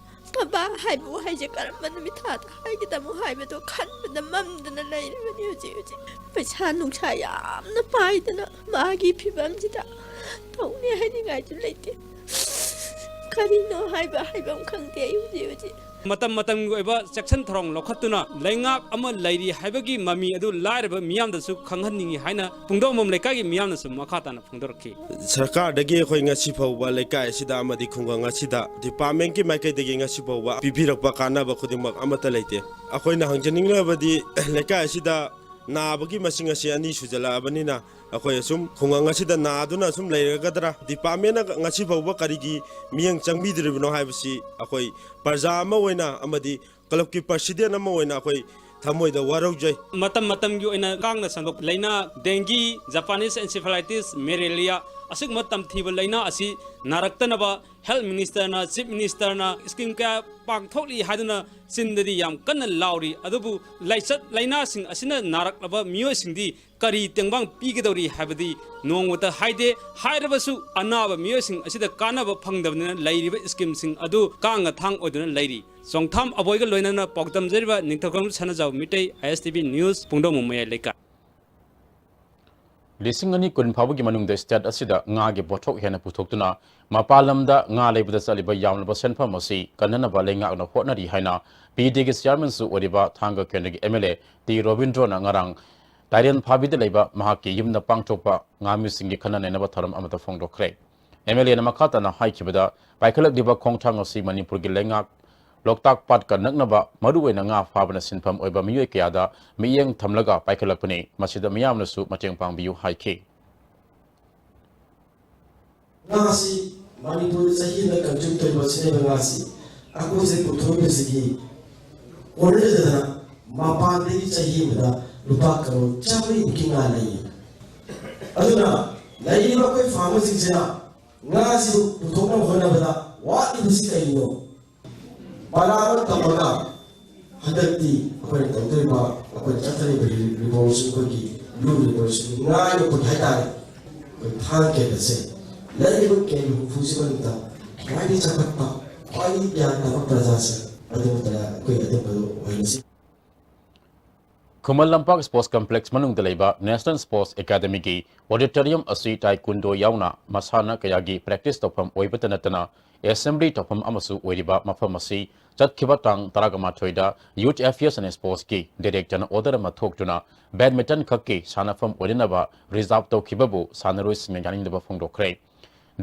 ꯕꯕꯥ ꯍꯥꯏꯕ ꯋꯥꯍꯩꯁꯦ ꯀꯔꯝꯕ ꯅꯨꯃꯤꯠ ꯊꯥꯗ ꯍꯥꯏꯒꯗꯕꯅꯣ ꯍꯥꯏꯕꯗꯣ ꯈꯟꯕꯗ ꯃꯝꯗꯅ ꯂꯩꯔꯤꯕꯅꯤ ꯍꯧꯖꯤꯛ ꯍꯧꯖꯤꯛ꯫ ꯄꯩꯁꯥ ꯅꯨꯡꯁꯥ ꯌꯥꯝꯅ ꯄꯥꯏꯗꯅ ꯃꯥꯒꯤ ꯐꯤꯕꯝꯁꯤꯗ ꯇꯧꯅꯤ ꯍꯥꯏꯅꯤꯡꯉꯥꯏꯁꯨ ꯂꯩꯇꯦ꯫ ꯀꯔꯤꯅꯣ ꯍꯥꯏꯕ ꯍꯥꯏꯐꯝ ꯈꯪꯗꯦ ꯑꯩ ꯍꯧꯖꯤꯛ ꯍꯧꯖꯤꯛ꯫ ꯃꯇꯝ ꯃꯇꯝꯒꯤ ꯑꯣꯏꯕ ꯆꯦꯛꯁꯤꯟ ꯊꯧꯔꯥꯡ ꯂꯧꯈꯠꯇꯨꯅ ꯂꯩꯉꯥꯛ ꯑꯃ ꯂꯩꯔꯤ ꯍꯥꯏꯕꯒꯤ ꯃꯃꯤ ꯑꯗꯨ ꯂꯥꯏꯔꯕ ꯃꯤꯌꯥꯝꯗꯁꯨ ꯈꯪꯍꯟꯅꯤꯡꯏ ꯍꯥꯏꯅ ꯄꯨꯡꯗꯣꯡꯕꯝ ꯂꯩꯀꯥꯏꯒꯤ ꯃꯤꯌꯥꯝꯅꯁꯨ ꯃꯈꯥ ꯇꯥꯅ ꯐꯣꯡꯗꯣꯔꯛꯈꯤ꯫ ꯁꯔꯀꯥꯔꯗꯒꯤ ꯑꯩꯈꯣꯏ ꯉꯁꯤ ꯐꯥꯎꯕ ꯂꯩꯀꯥꯏ ꯑꯁꯤꯗ ꯑꯃꯗꯤ ꯈꯨꯡꯒꯪ ꯑꯁꯤꯗ ꯗꯤꯄꯥꯔꯠꯃꯦꯟꯒꯤ ꯃꯥꯏꯀꯩꯗꯒꯤ ꯉꯁꯤ ꯐꯥꯎꯕ ꯄꯤꯕꯤꯔꯛꯄ ꯀꯥꯟꯅꯕ ꯈꯨꯗꯤꯡꯃꯛ ꯑꯃꯠꯇ ꯂꯩꯇꯦ꯫ ꯑꯩꯈꯣꯏꯅ ꯍꯪꯖꯅꯤꯡꯂꯕꯗꯤ ꯂꯩꯀꯥꯏ ꯑꯁꯤꯗ ꯅꯥꯕꯒꯤ ꯃꯁꯤꯡ ꯑꯁꯤ ꯑꯅꯤ ꯁꯨꯖꯜꯂꯛꯑꯕꯅꯤꯅ ꯑꯩꯈꯣꯏ ꯑꯁꯨꯝ ꯈꯨꯡꯒꯪ ꯑꯁꯤꯗ ꯅꯥꯗꯨꯅ ꯑꯁꯨꯝ ꯂꯩꯔꯒꯗ꯭ꯔꯥ? ꯗꯤꯄꯥꯔꯠꯃꯦꯟꯅ ꯉꯁꯤ ꯐꯥꯎꯕ ꯀꯔꯤꯒꯤ ꯃꯤꯠꯌꯦꯡ ꯆꯪꯕꯤꯗ꯭ꯔꯤꯕꯅꯣ ꯍꯥꯏꯕꯁꯤ ꯑꯩꯈꯣꯏ ꯄ꯭ꯔꯖꯥ ꯑꯃ ꯑꯣꯏꯅ ꯑꯃꯗꯤ ꯀ꯭ꯂꯕꯀꯤ ꯄ꯭ꯔꯁꯤꯗꯦꯟ ꯑꯃ ꯑꯣꯏꯅ ꯑꯩꯈꯣꯏ ꯊꯃꯣꯏꯗ ꯋꯥꯔꯧꯖꯩ꯫ ꯃꯇꯝ ꯃꯇꯝꯒꯤ ꯑꯣꯏꯅ ꯀꯥꯡꯅ ꯁꯟꯗꯣꯛꯄ ꯂꯥꯏꯅꯥ, ꯗꯦꯡꯒꯤ, ꯖꯄꯥꯅꯤꯁ ꯑꯦꯟꯁꯤꯐꯦꯂꯥꯏꯇꯤꯁ, ꯃꯦꯂꯦꯔꯤꯌꯥ, ꯑꯁꯤꯒꯨꯝꯕ ꯇꯝꯊꯤꯕ ꯂꯥꯏꯅꯥ ꯑꯁꯤ ꯅꯥꯔꯛꯇꯅꯕ ꯍꯦꯜꯊ ꯃꯤꯅꯤꯁꯇꯔꯅ, ꯆꯤꯐ ꯃꯤꯅꯤꯁꯇꯔꯅ ꯁ꯭ꯀꯤꯝ ꯀꯌꯥ ꯄꯥꯡꯊꯣꯛꯂꯤ ꯍꯥꯏꯗꯨꯅ ꯆꯤꯟꯗꯗꯤ ꯌꯥꯝ ꯀꯟꯅ ꯂꯥꯎꯔꯤ, ꯑꯗꯨꯕꯨ ꯂꯥꯏꯆꯠ ꯂꯥꯏꯅꯥꯁꯤꯡ ꯑꯁꯤꯅ ꯅꯥꯔꯛꯂꯕ ꯃꯤꯑꯣꯏꯁꯤꯡꯗꯤ ꯀꯔꯤ ꯇꯦꯡꯕꯥꯡ ꯄꯤꯒꯗꯧꯔꯤ ꯍꯥꯏꯕꯗꯤ ꯅꯣꯡꯃꯇ ꯍꯥꯏꯗꯦ꯫ ꯍꯥꯏꯔꯕꯁꯨ ꯑꯅꯥꯕ ꯃꯤꯑꯣꯏꯁꯤꯡ ꯑꯁꯤꯗ ꯀꯥꯟꯅꯕ ꯐꯪꯗꯕꯅꯤꯅ ꯂꯩꯔꯤꯕ ꯁ꯭ꯀꯤꯝꯁꯤꯡ ꯑꯗꯨ ꯀꯥꯡꯅ ꯊꯥꯡ ꯑꯣꯏꯗꯨꯅ ꯂꯩꯔꯤ꯫ ꯆꯣꯡꯊꯥꯝ ꯑꯕꯣꯏꯒ ꯂꯣꯏꯅꯅ ꯄꯥꯎꯗꯝꯖꯔꯤꯕ ꯅꯤꯡꯊꯧꯈꯣꯡ ꯁꯅꯥꯖꯥꯎ ꯃꯤꯇꯩ, ꯑꯥꯏ ꯑꯦꯁ ꯇꯤ ꯚꯤ ꯅ꯭ꯌꯨꯁ, ꯄꯨꯡꯗꯣꯡꯕꯝ ꯃꯌꯥꯏ ꯂꯩꯀꯥꯏ꯫ ꯂꯤꯁꯤꯡ ꯑꯅꯤ ꯀꯨꯟ ꯐꯥꯎꯕꯒꯤ ꯃꯅꯨꯡꯗ ꯁ꯭ꯇꯦꯠ ꯑꯁꯤꯗ ꯉꯥꯒꯤ ꯄꯣꯠꯊꯣꯛ ꯍꯦꯟꯅ ꯄꯨꯊꯣꯛꯇꯨꯅ ꯃꯄꯥꯟ ꯂꯝꯗ ꯉꯥ ꯂꯩꯕꯗ ꯆꯠꯂꯤꯕ ꯌꯥꯝꯂꯕ ꯁꯦꯟꯐꯝ ꯑꯁꯤ ꯀꯟꯅꯅꯕ ꯂꯩꯉꯥꯛꯅ ꯍꯣꯠꯅꯔꯤ ꯍꯥꯏꯅ ꯄꯤ ꯗꯤꯒꯤ ꯆꯤꯌꯥꯔꯃꯦꯟꯁꯨ ꯑꯣꯏꯔꯤꯕ ꯊꯥꯡꯒ ꯀꯦꯟꯗ꯭ꯔꯒꯤ ꯑꯦꯝ ꯑꯦꯜ ꯑꯦ ꯇꯤ ꯔꯣꯕꯤꯟꯗ꯭ꯔꯣꯅ ꯉꯔꯥꯡ ꯇꯥꯏꯔꯦꯟ ꯐꯥꯕꯤꯗ ꯂꯩꯕ ꯃꯍꯥꯛꯀꯤ ꯌꯨꯝꯗ ꯄꯥꯡꯊꯣꯛꯄ ꯉꯥꯃꯤꯁꯤꯡꯒꯤ ꯈꯟꯅ ꯅꯩꯅꯕ ꯊꯧꯔꯝ ꯑꯃꯗ ꯐꯣꯡꯗꯣꯛꯈ꯭ꯔꯦ꯫ ꯑꯦꯝ ꯑꯦꯜ ꯑꯦꯅ ꯃꯈꯥ ꯇꯥꯅ ꯍꯥꯏꯈꯤꯕꯗ, ꯄꯥꯏꯈꯠꯂꯛꯂꯤꯕ ꯈꯣꯡꯊꯥꯡ ꯑꯁꯤ ꯃꯅꯤꯄꯨꯔꯒꯤ ꯂꯩꯉꯥꯛ ꯂꯣꯛꯇꯥꯛ ꯄꯥꯠꯀ ꯅꯛꯅꯕ ꯃꯔꯨꯑꯣꯏꯅ ꯉꯥ ꯐꯥꯕꯅ ꯁꯤꯟꯐꯝ ꯑꯣꯏꯕ ꯃꯤꯑꯣꯏ ꯀꯌꯥꯗ ꯃꯤꯠꯌꯦꯡ ꯊꯝꯂꯒ ꯄꯥꯏꯈꯠꯂꯛꯄꯅꯤ꯫ ꯃꯁꯤꯗ ꯃꯤꯌꯥꯝꯅꯁꯨ ꯃꯇꯦꯡ ꯄꯥꯡꯕꯤꯌꯨ ꯍꯥꯏꯈꯤ꯫ ꯉꯥꯁꯤ ꯃꯅꯤꯄꯨꯔꯗ ꯆꯍꯤ ꯑꯃꯗ ꯀꯟꯖꯨꯝ ꯇꯧꯔꯤꯕ ꯁꯤꯖꯤꯟꯅꯔꯤꯕ ꯉꯥꯁꯤ ꯑꯩꯈꯣꯏ ꯁꯤꯗ ꯄꯨꯊꯣꯛꯏꯕꯁꯤꯒꯤ ꯀꯣꯟꯅꯗꯗꯅ ꯃꯄꯥꯟꯗꯒꯤ ꯆꯍꯤ ꯑꯃꯗ ꯂꯨꯄꯥ ꯀꯔꯣꯔ ꯆꯥꯃꯔꯤꯃꯨꯛꯀꯤ ꯉꯥ ꯂꯩꯌꯦ꯫ ꯑꯗꯨꯅ ꯂꯩꯔꯤꯕ ꯑꯩꯈꯣꯏ ꯐꯥꯔꯃꯔꯁꯤꯡꯁꯤꯅ ꯉꯥꯁꯤꯕꯨ ꯄꯨꯊꯣꯛꯅꯕ ꯍꯣꯠꯅꯕꯗ ꯋꯥꯠꯂꯤꯕꯁꯤ ꯀꯔꯤꯅꯣ? ꯄꯔꯥ ꯑꯃ ꯇꯝꯃꯒ ꯍꯟꯗꯛꯇꯤ ꯑꯩꯈꯣꯏꯅ ꯇꯧꯗꯣꯔꯤꯕ ꯑꯩꯈꯣꯏꯅ ꯆꯠꯊꯔꯤꯕ ꯔꯤ-, ꯔꯤꯚꯣꯂꯨꯁꯟ, ꯑꯩꯈꯣꯏꯒꯤ ꯕ꯭ꯂꯨ ꯔꯤꯚꯣꯂꯨꯁꯟ ꯉꯥ ꯌꯣꯛꯄꯒꯤ ꯍꯥꯏꯇꯥꯔꯦ, ꯑꯩꯈꯣꯏ ꯊꯥꯡ ꯀꯦꯟ ꯑꯁꯦ ꯂꯩꯔꯤꯕ ꯀꯦꯟ ꯍꯨꯝꯐꯨꯁꯤ ꯃꯅꯨꯡꯗ ꯈ꯭ꯋꯥꯏꯗꯒꯤ ꯆꯥꯎꯈꯠꯄ ꯈ꯭ꯋꯥꯏꯗꯒꯤ ꯒ꯭ꯌꯥꯟ ꯇꯥꯕ ꯄ꯭ꯔꯖꯥꯁꯤꯡ ꯑꯗꯨ ꯅꯠꯇꯅ ꯑꯩꯈꯣꯏ ꯑꯗꯨꯝꯕꯗꯨ ꯑꯣꯏꯍꯜꯂꯁꯤ꯫ ꯈꯨꯃꯟ ꯂꯝꯄꯥꯛ ꯁ꯭ꯄꯣꯔꯠꯁ ꯀꯝꯄ꯭ꯂꯦꯛꯁ ꯃꯅꯨꯡꯗ ꯂꯩꯕ ꯅꯦꯁꯅꯦꯜ ꯁ꯭ꯄꯣꯔꯠꯁ ꯑꯦꯀꯥꯗꯃꯤꯒꯤ ꯑꯣꯗꯤꯇꯣꯔꯤꯌꯝ ꯑꯁꯤ ꯇꯥꯏꯀꯨꯟꯗꯣ ꯌꯥꯎꯅ ꯃꯁꯥꯟꯅ ꯀꯌꯥꯒꯤ ꯄ꯭ꯔꯦꯛꯇꯤꯁ ꯇꯧꯐꯝ ꯑꯣꯏꯕꯇ ꯅꯠꯇꯅ ꯑꯦꯁꯦꯝꯕ꯭ꯂꯤ ꯇꯧꯐꯝ ꯑꯃꯁꯨ ꯑꯣꯏꯔꯤꯕ ꯃꯐꯝ ꯑꯁꯤ ꯆꯠꯈꯤꯕ ꯇꯥꯡ ꯇꯔꯥꯃꯥꯊꯣꯏꯗ Youth Affairs and Sportsꯀꯤ ꯗꯤꯔꯦꯛꯇꯔꯅ ꯑꯣꯔꯗꯔ ꯑꯃ ꯊꯣꯛꯇꯨꯅ ꯕꯦꯗꯃꯤꯟꯇꯟ ꯈꯛꯀꯤ ꯁꯥꯟꯅꯐꯝ ꯑꯣꯏꯅꯅꯕ ꯔꯤꯖꯥꯔꯚ ꯇꯧꯈꯤꯕꯕꯨ ꯁꯥꯟꯅꯔꯣꯏꯁꯤꯡꯅ ꯌꯥꯅꯤꯡꯗꯕ ꯐꯣꯡꯗꯣꯛꯈ꯭ꯔꯦ꯫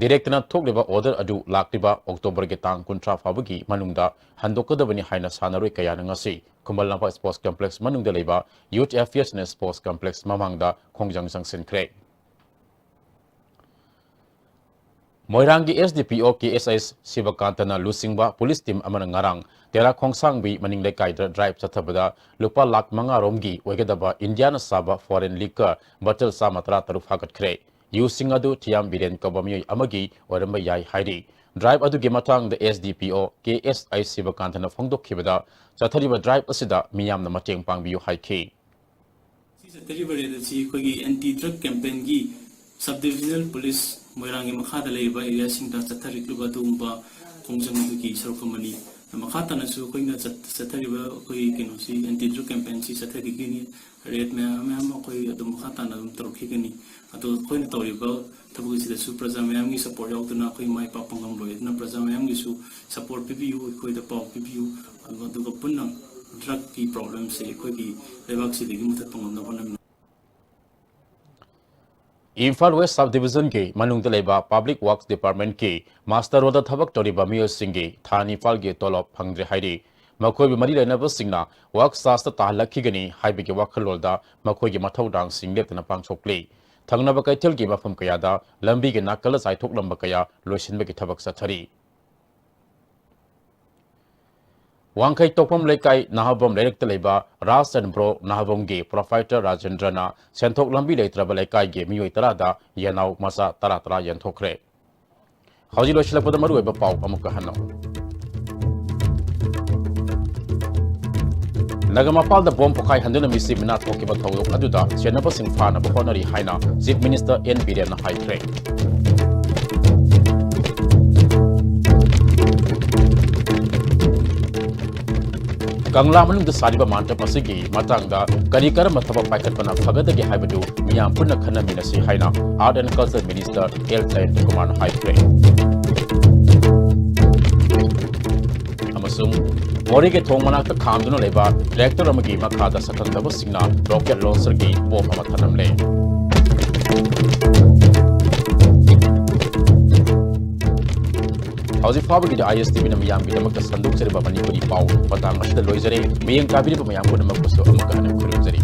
ꯗꯤꯔꯦꯛꯇꯔꯅ ꯊꯣꯛꯂꯤꯕ ꯑꯣꯔꯗꯔ ꯑꯗꯨ ꯂꯥꯛꯂꯤꯕ ꯑꯣꯛꯇꯣꯕꯔꯒꯤ ꯇꯥꯡ ꯀꯨꯟꯊ꯭ꯔꯥ ꯐꯥꯎꯕꯒꯤ ꯃꯅꯨꯡꯗ ꯍꯟꯗꯣꯛꯀꯗꯕꯅꯤ ꯍꯥꯏꯅ ꯁꯥꯟꯅꯔꯣꯏ ꯀꯌꯥꯅ ꯉꯁꯤ ꯈꯨꯃꯟ ꯂꯝꯄꯥꯛ ꯁ꯭ꯄꯣꯔꯠꯁ ꯀꯝꯄ꯭ꯂꯦꯛꯁ ꯃꯅꯨꯡꯗ ꯂꯩꯕ Youth Affairs and Sports Complex ꯃꯃꯥꯡꯗ ꯈꯣꯡꯖꯪ ꯆꯪꯁꯤꯟꯈ꯭ꯔꯦ꯫ ꯃꯣꯏꯔꯥꯡꯒꯤ SDPO KSI ꯁꯤꯕꯀꯥꯟꯇꯅ ꯂꯨꯆꯤꯡꯕ ꯄꯨꯂꯤꯁ ꯇꯤꯝ ꯑꯃꯅ ꯉꯔꯥꯡ ꯇꯦꯔꯥ ꯈꯣꯡꯁꯥꯡꯕꯤ ꯃꯅꯤꯡ ꯂꯩꯀꯥꯏꯗ ꯗ꯭ꯔꯥꯏꯚ ꯆꯠꯊꯕꯗ ꯂꯨꯄꯥ ꯂꯥꯈ ꯃꯉꯥ ꯔꯣꯝꯒꯤ ꯑꯣꯏꯒꯗꯕ ꯏꯟꯗꯤꯌꯥꯅ ꯁꯥꯕ ꯐꯣꯔꯦꯟ ꯂꯤꯀꯔ ꯕꯇꯜ ꯆꯥꯝꯃ ꯇꯔꯥ ꯇꯔꯨꯛ ꯐꯥꯒꯠꯈ꯭ꯔꯦ꯫ ꯌꯨꯁꯤꯡ ꯑꯗꯨ ꯊꯤꯌꯥꯝ ꯕꯤꯔꯦꯟ ꯀꯧꯕ ꯃꯤꯑꯣꯏ ꯑꯃꯒꯤ ꯑꯣꯏꯔꯝꯕ ꯌꯥꯏ ꯍꯥꯏꯔꯤ꯫ ꯗ꯭ꯔꯥꯏꯚ ꯑꯗꯨꯒꯤ ꯃꯇꯥꯡꯗ SDPO KSI ꯁꯤꯕꯀꯥꯟꯇꯅ ꯐꯣꯡꯗꯣꯛꯈꯤꯕꯗ, ꯆꯠꯊꯔꯤꯕ ꯗ꯭ꯔꯥꯏꯚ ꯑꯁꯤꯗ ꯃꯤꯌꯥꯝꯅ ꯃꯇꯦꯡ ꯄꯥꯡꯕꯤꯌꯨ ꯍꯥꯏꯈꯤ꯫ ꯁꯤ ꯆꯠꯊꯔꯤꯕ ꯔꯦꯗ ꯑꯁꯤ ꯑꯩꯈꯣꯏꯒꯤ ꯑꯦꯟꯇꯤ ꯗ꯭ꯔꯒ ꯀꯦꯝꯄꯦꯟꯒꯤ ꯁꯕ ꯗꯤꯕꯤꯖꯅꯦꯜ ꯄꯨꯂꯤꯁ ꯃꯣꯏꯔꯥꯡꯒꯤ ꯃꯈꯥꯗ ꯂꯩꯔꯤꯕ ꯑꯦꯔꯤꯌꯥꯁꯤꯡꯗ ꯆꯠꯊꯔꯛꯂꯤꯕ ꯑꯗꯨꯒꯨꯝꯕ ꯈꯣꯡꯖꯪ ꯑꯗꯨꯒꯤ ꯁꯔꯨꯛ ꯑꯃꯅꯤ꯫ ꯃꯈꯥ ꯇꯥꯅꯁꯨ ꯑꯩꯈꯣꯏꯅ ꯆꯠ-, ꯆꯠꯊꯔꯤꯕ ꯑꯩꯈꯣꯏꯒꯤ ꯀꯩꯅꯣꯁꯤ, ꯑꯦꯟꯇꯤ ꯗ꯭ꯔꯒ ꯀꯦꯝꯄꯦꯟꯁꯤ ꯆꯠꯊꯈꯤꯒꯅꯤ꯫ ꯔꯦꯗ ꯃꯌꯥꯝ ꯃꯌꯥꯝ ꯑꯩꯈꯣꯏ ꯑꯗꯨꯝ ꯃꯈꯥ ꯇꯥꯅ ꯑꯗꯨꯝ ꯇꯧꯔꯛꯈꯤꯒꯅꯤ꯫ ꯑꯗꯣ ꯑꯩꯈꯣꯏꯅ ꯇꯧꯔꯤꯕ ꯊꯕꯛ ꯑꯁꯤꯗꯁꯨ ꯄ꯭ꯔꯖꯥ ꯃꯌꯥꯝꯒꯤ ꯁꯄꯣꯔꯠ ꯌꯥꯎꯗꯅ ꯑꯩꯈꯣꯏ ꯃꯥꯏ ꯄꯥꯛꯄ ꯉꯝꯂꯣꯏ꯫ ꯑꯗꯨꯅ ꯄ꯭ꯔꯖꯥ ꯃꯌꯥꯝꯒꯤꯁꯨ ꯁꯄꯣꯔꯠ ꯄꯤꯕꯤꯌꯨ, ꯑꯩꯈꯣꯏꯗ ꯄꯥꯎ ꯄꯤꯕꯤꯌꯨ꯫ ꯑꯗꯨꯒ ꯄꯨꯟꯅ ꯗ꯭ꯔꯒꯀꯤ ꯄ꯭ꯔꯣꯕ꯭ꯂꯦꯝꯁꯦ ꯑꯩꯈꯣꯏꯒꯤ ꯂꯩꯕꯥꯛꯁꯤꯗꯒꯤ ꯃꯨꯊꯠꯄ ꯉꯝꯅꯕ ꯍꯣꯠꯅꯃꯤꯟꯅꯁꯤ꯫ ꯏꯝꯐꯥꯜ ꯋꯦꯁ ꯁꯕ ꯗꯤꯕꯤꯖꯟꯒꯤ ꯃꯅꯨꯡꯗ ꯂꯩꯕ ꯄꯕ꯭ꯂꯤꯛ ꯋꯥꯔꯛꯁ ꯗꯤꯄꯥꯔꯠꯃꯦꯟꯠꯀꯤ ꯃꯥꯁꯇꯔ ꯔꯣꯜꯗ ꯊꯕꯛ ꯇꯧꯔꯤꯕ ꯃꯤꯑꯣꯏꯁꯤꯡꯒꯤ ꯊꯥ ꯅꯤꯄꯥꯜꯒꯤ ꯇꯣꯂꯣꯞ ꯐꯪꯗ꯭ꯔꯦ ꯍꯥꯏꯔꯤ꯫ ꯃꯈꯣꯏꯕꯨ ꯃꯔꯤ ꯂꯩꯅꯕꯁꯤꯡꯅ ꯋꯥꯔꯛꯁ ꯆꯥꯔꯖꯇ ꯇꯥꯍꯜꯂꯛꯈꯤꯒꯅꯤ ꯍꯥꯏꯕꯒꯤ ꯋꯥꯈꯜꯂꯣꯟꯗ ꯃꯈꯣꯏꯒꯤ ꯃꯊꯧꯗꯥꯡꯁꯤꯡ ꯂꯦꯞꯇꯅ ꯄꯥꯡꯊꯣꯛꯂꯤ꯫ ꯊꯪꯅꯕ ꯀꯩꯊꯦꯜꯒꯤ ꯃꯐꯝ ꯀꯌꯥꯗ ꯂꯝꯕꯤꯒꯤ ꯅꯥꯀꯜꯗ ꯆꯥꯏꯊꯣꯛꯂꯝꯕ ꯀꯌꯥ ꯂꯣꯏꯁꯤꯟꯕꯒꯤ ꯊꯕꯛ ꯆꯠꯊꯔꯤ꯫ ꯋꯥꯡꯈꯩ ꯇꯣꯛꯐꯝ ꯂꯩꯀꯥꯏ ꯅꯍꯥꯕꯝ ꯂꯩꯔꯛꯇ ꯂꯩꯕ ꯔꯥꯖ ꯑꯦꯟ ꯕ꯭ꯔꯣ ꯅꯍꯥꯕꯝꯒꯤ ꯄ꯭ꯔꯣꯄ꯭ꯔꯥꯏꯇꯔ ꯔꯥꯖꯦꯟꯗ꯭ꯔꯅ ꯁꯦꯟꯊꯣꯛ ꯂꯝꯕꯤ ꯂꯩꯇ꯭ꯔꯕ ꯂꯩꯀꯥꯏꯒꯤ ꯃꯤꯑꯣꯏ ꯇꯔꯥꯗ ꯌꯦꯅꯥꯎ ꯃꯆꯥ ꯇꯔꯥ ꯇꯔꯥ ꯌꯦꯟꯊꯣꯛꯈ꯭ꯔꯦ꯫ ꯍꯧꯖꯤꯛ ꯂꯣꯏꯁꯤꯜꯂꯛꯄꯗ ꯃꯔꯨꯑꯣꯏꯕ ꯄꯥꯎ ꯑꯃꯨꯛꯀ ꯍꯟꯅ꯫ ꯅꯒꯥꯃꯄꯥꯜꯗ ꯕꯣꯝ ꯄꯣꯈꯥꯏꯍꯟꯗꯨꯅ ꯃꯤꯁꯤ ꯃꯤꯅꯥ ꯊꯣꯛꯈꯤꯕ ꯊꯧꯗꯣꯛ ꯑꯗꯨꯗ ꯆꯦꯟꯅꯕꯁꯤꯡ ꯐꯥꯅꯕ ꯍꯣꯠꯅꯔꯤ ꯍꯥꯏꯅ ꯆꯤꯐ ꯃꯤꯅꯤꯁꯇꯔ ꯑꯦꯟ ꯕꯤꯔꯦꯟꯅ ꯍꯥꯏꯈ꯭ꯔꯦ꯫ ꯀꯪꯂꯥ ꯃꯅꯨꯡꯗ ꯁꯥꯔꯤꯕ ꯃꯥꯟꯇꯞ ꯑꯁꯤꯒꯤ ꯃꯇꯥꯡꯗ ꯀꯔꯤ ꯀꯔꯝꯕ ꯊꯕꯛ ꯄꯥꯏꯈꯠꯄꯅ ꯐꯒꯗꯒꯦ ꯍꯥꯏꯕꯗꯨ ꯃꯤꯌꯥꯝ ꯄꯨꯟꯅ ꯈꯟꯅꯃꯤꯟꯅꯁꯤ ꯍꯥꯏꯅ Art and Culture Minister L Jayanta ꯀꯨꯃꯥꯔꯅ ꯍꯥꯏꯈ꯭ꯔꯦ꯫ ꯑꯃꯁꯨꯡ ꯃꯣꯔꯦꯒꯤ ꯊꯣꯡ ꯃꯅꯥꯛꯇ ꯈꯥꯝꯗꯨꯅ ꯂꯩꯕ reactor ꯑꯃꯒꯤ ꯃꯈꯥꯗ ꯁꯛꯈꯪꯗꯕꯁꯤꯡꯅ rocket launcherꯒꯤ bomb ꯑꯃ ꯊꯅꯝꯂꯦ꯫ ꯍꯧꯖꯤꯛ ꯐꯥꯎꯕꯒꯤꯗꯤ ISTVꯅ ꯃꯤꯌꯥꯝꯒꯤꯗꯃꯛꯇ ꯁꯟꯗꯣꯛꯆꯔꯤꯕ ꯃꯅꯤꯄꯨꯔꯤ ꯄꯥꯎ ꯃꯇꯥꯡ ꯑꯁꯤꯗ ꯂꯣꯏꯖꯔꯦ꯫ ꯃꯤꯠꯌꯦꯡ ꯀꯥꯕꯤꯔꯤꯕ ꯃꯌꯥꯝ ꯄꯨꯝꯅꯃꯛꯄꯨꯁꯨ ꯑꯃꯨꯛꯀ ꯍꯟꯅ ꯈꯨꯔꯨꯝꯖꯔꯤ꯫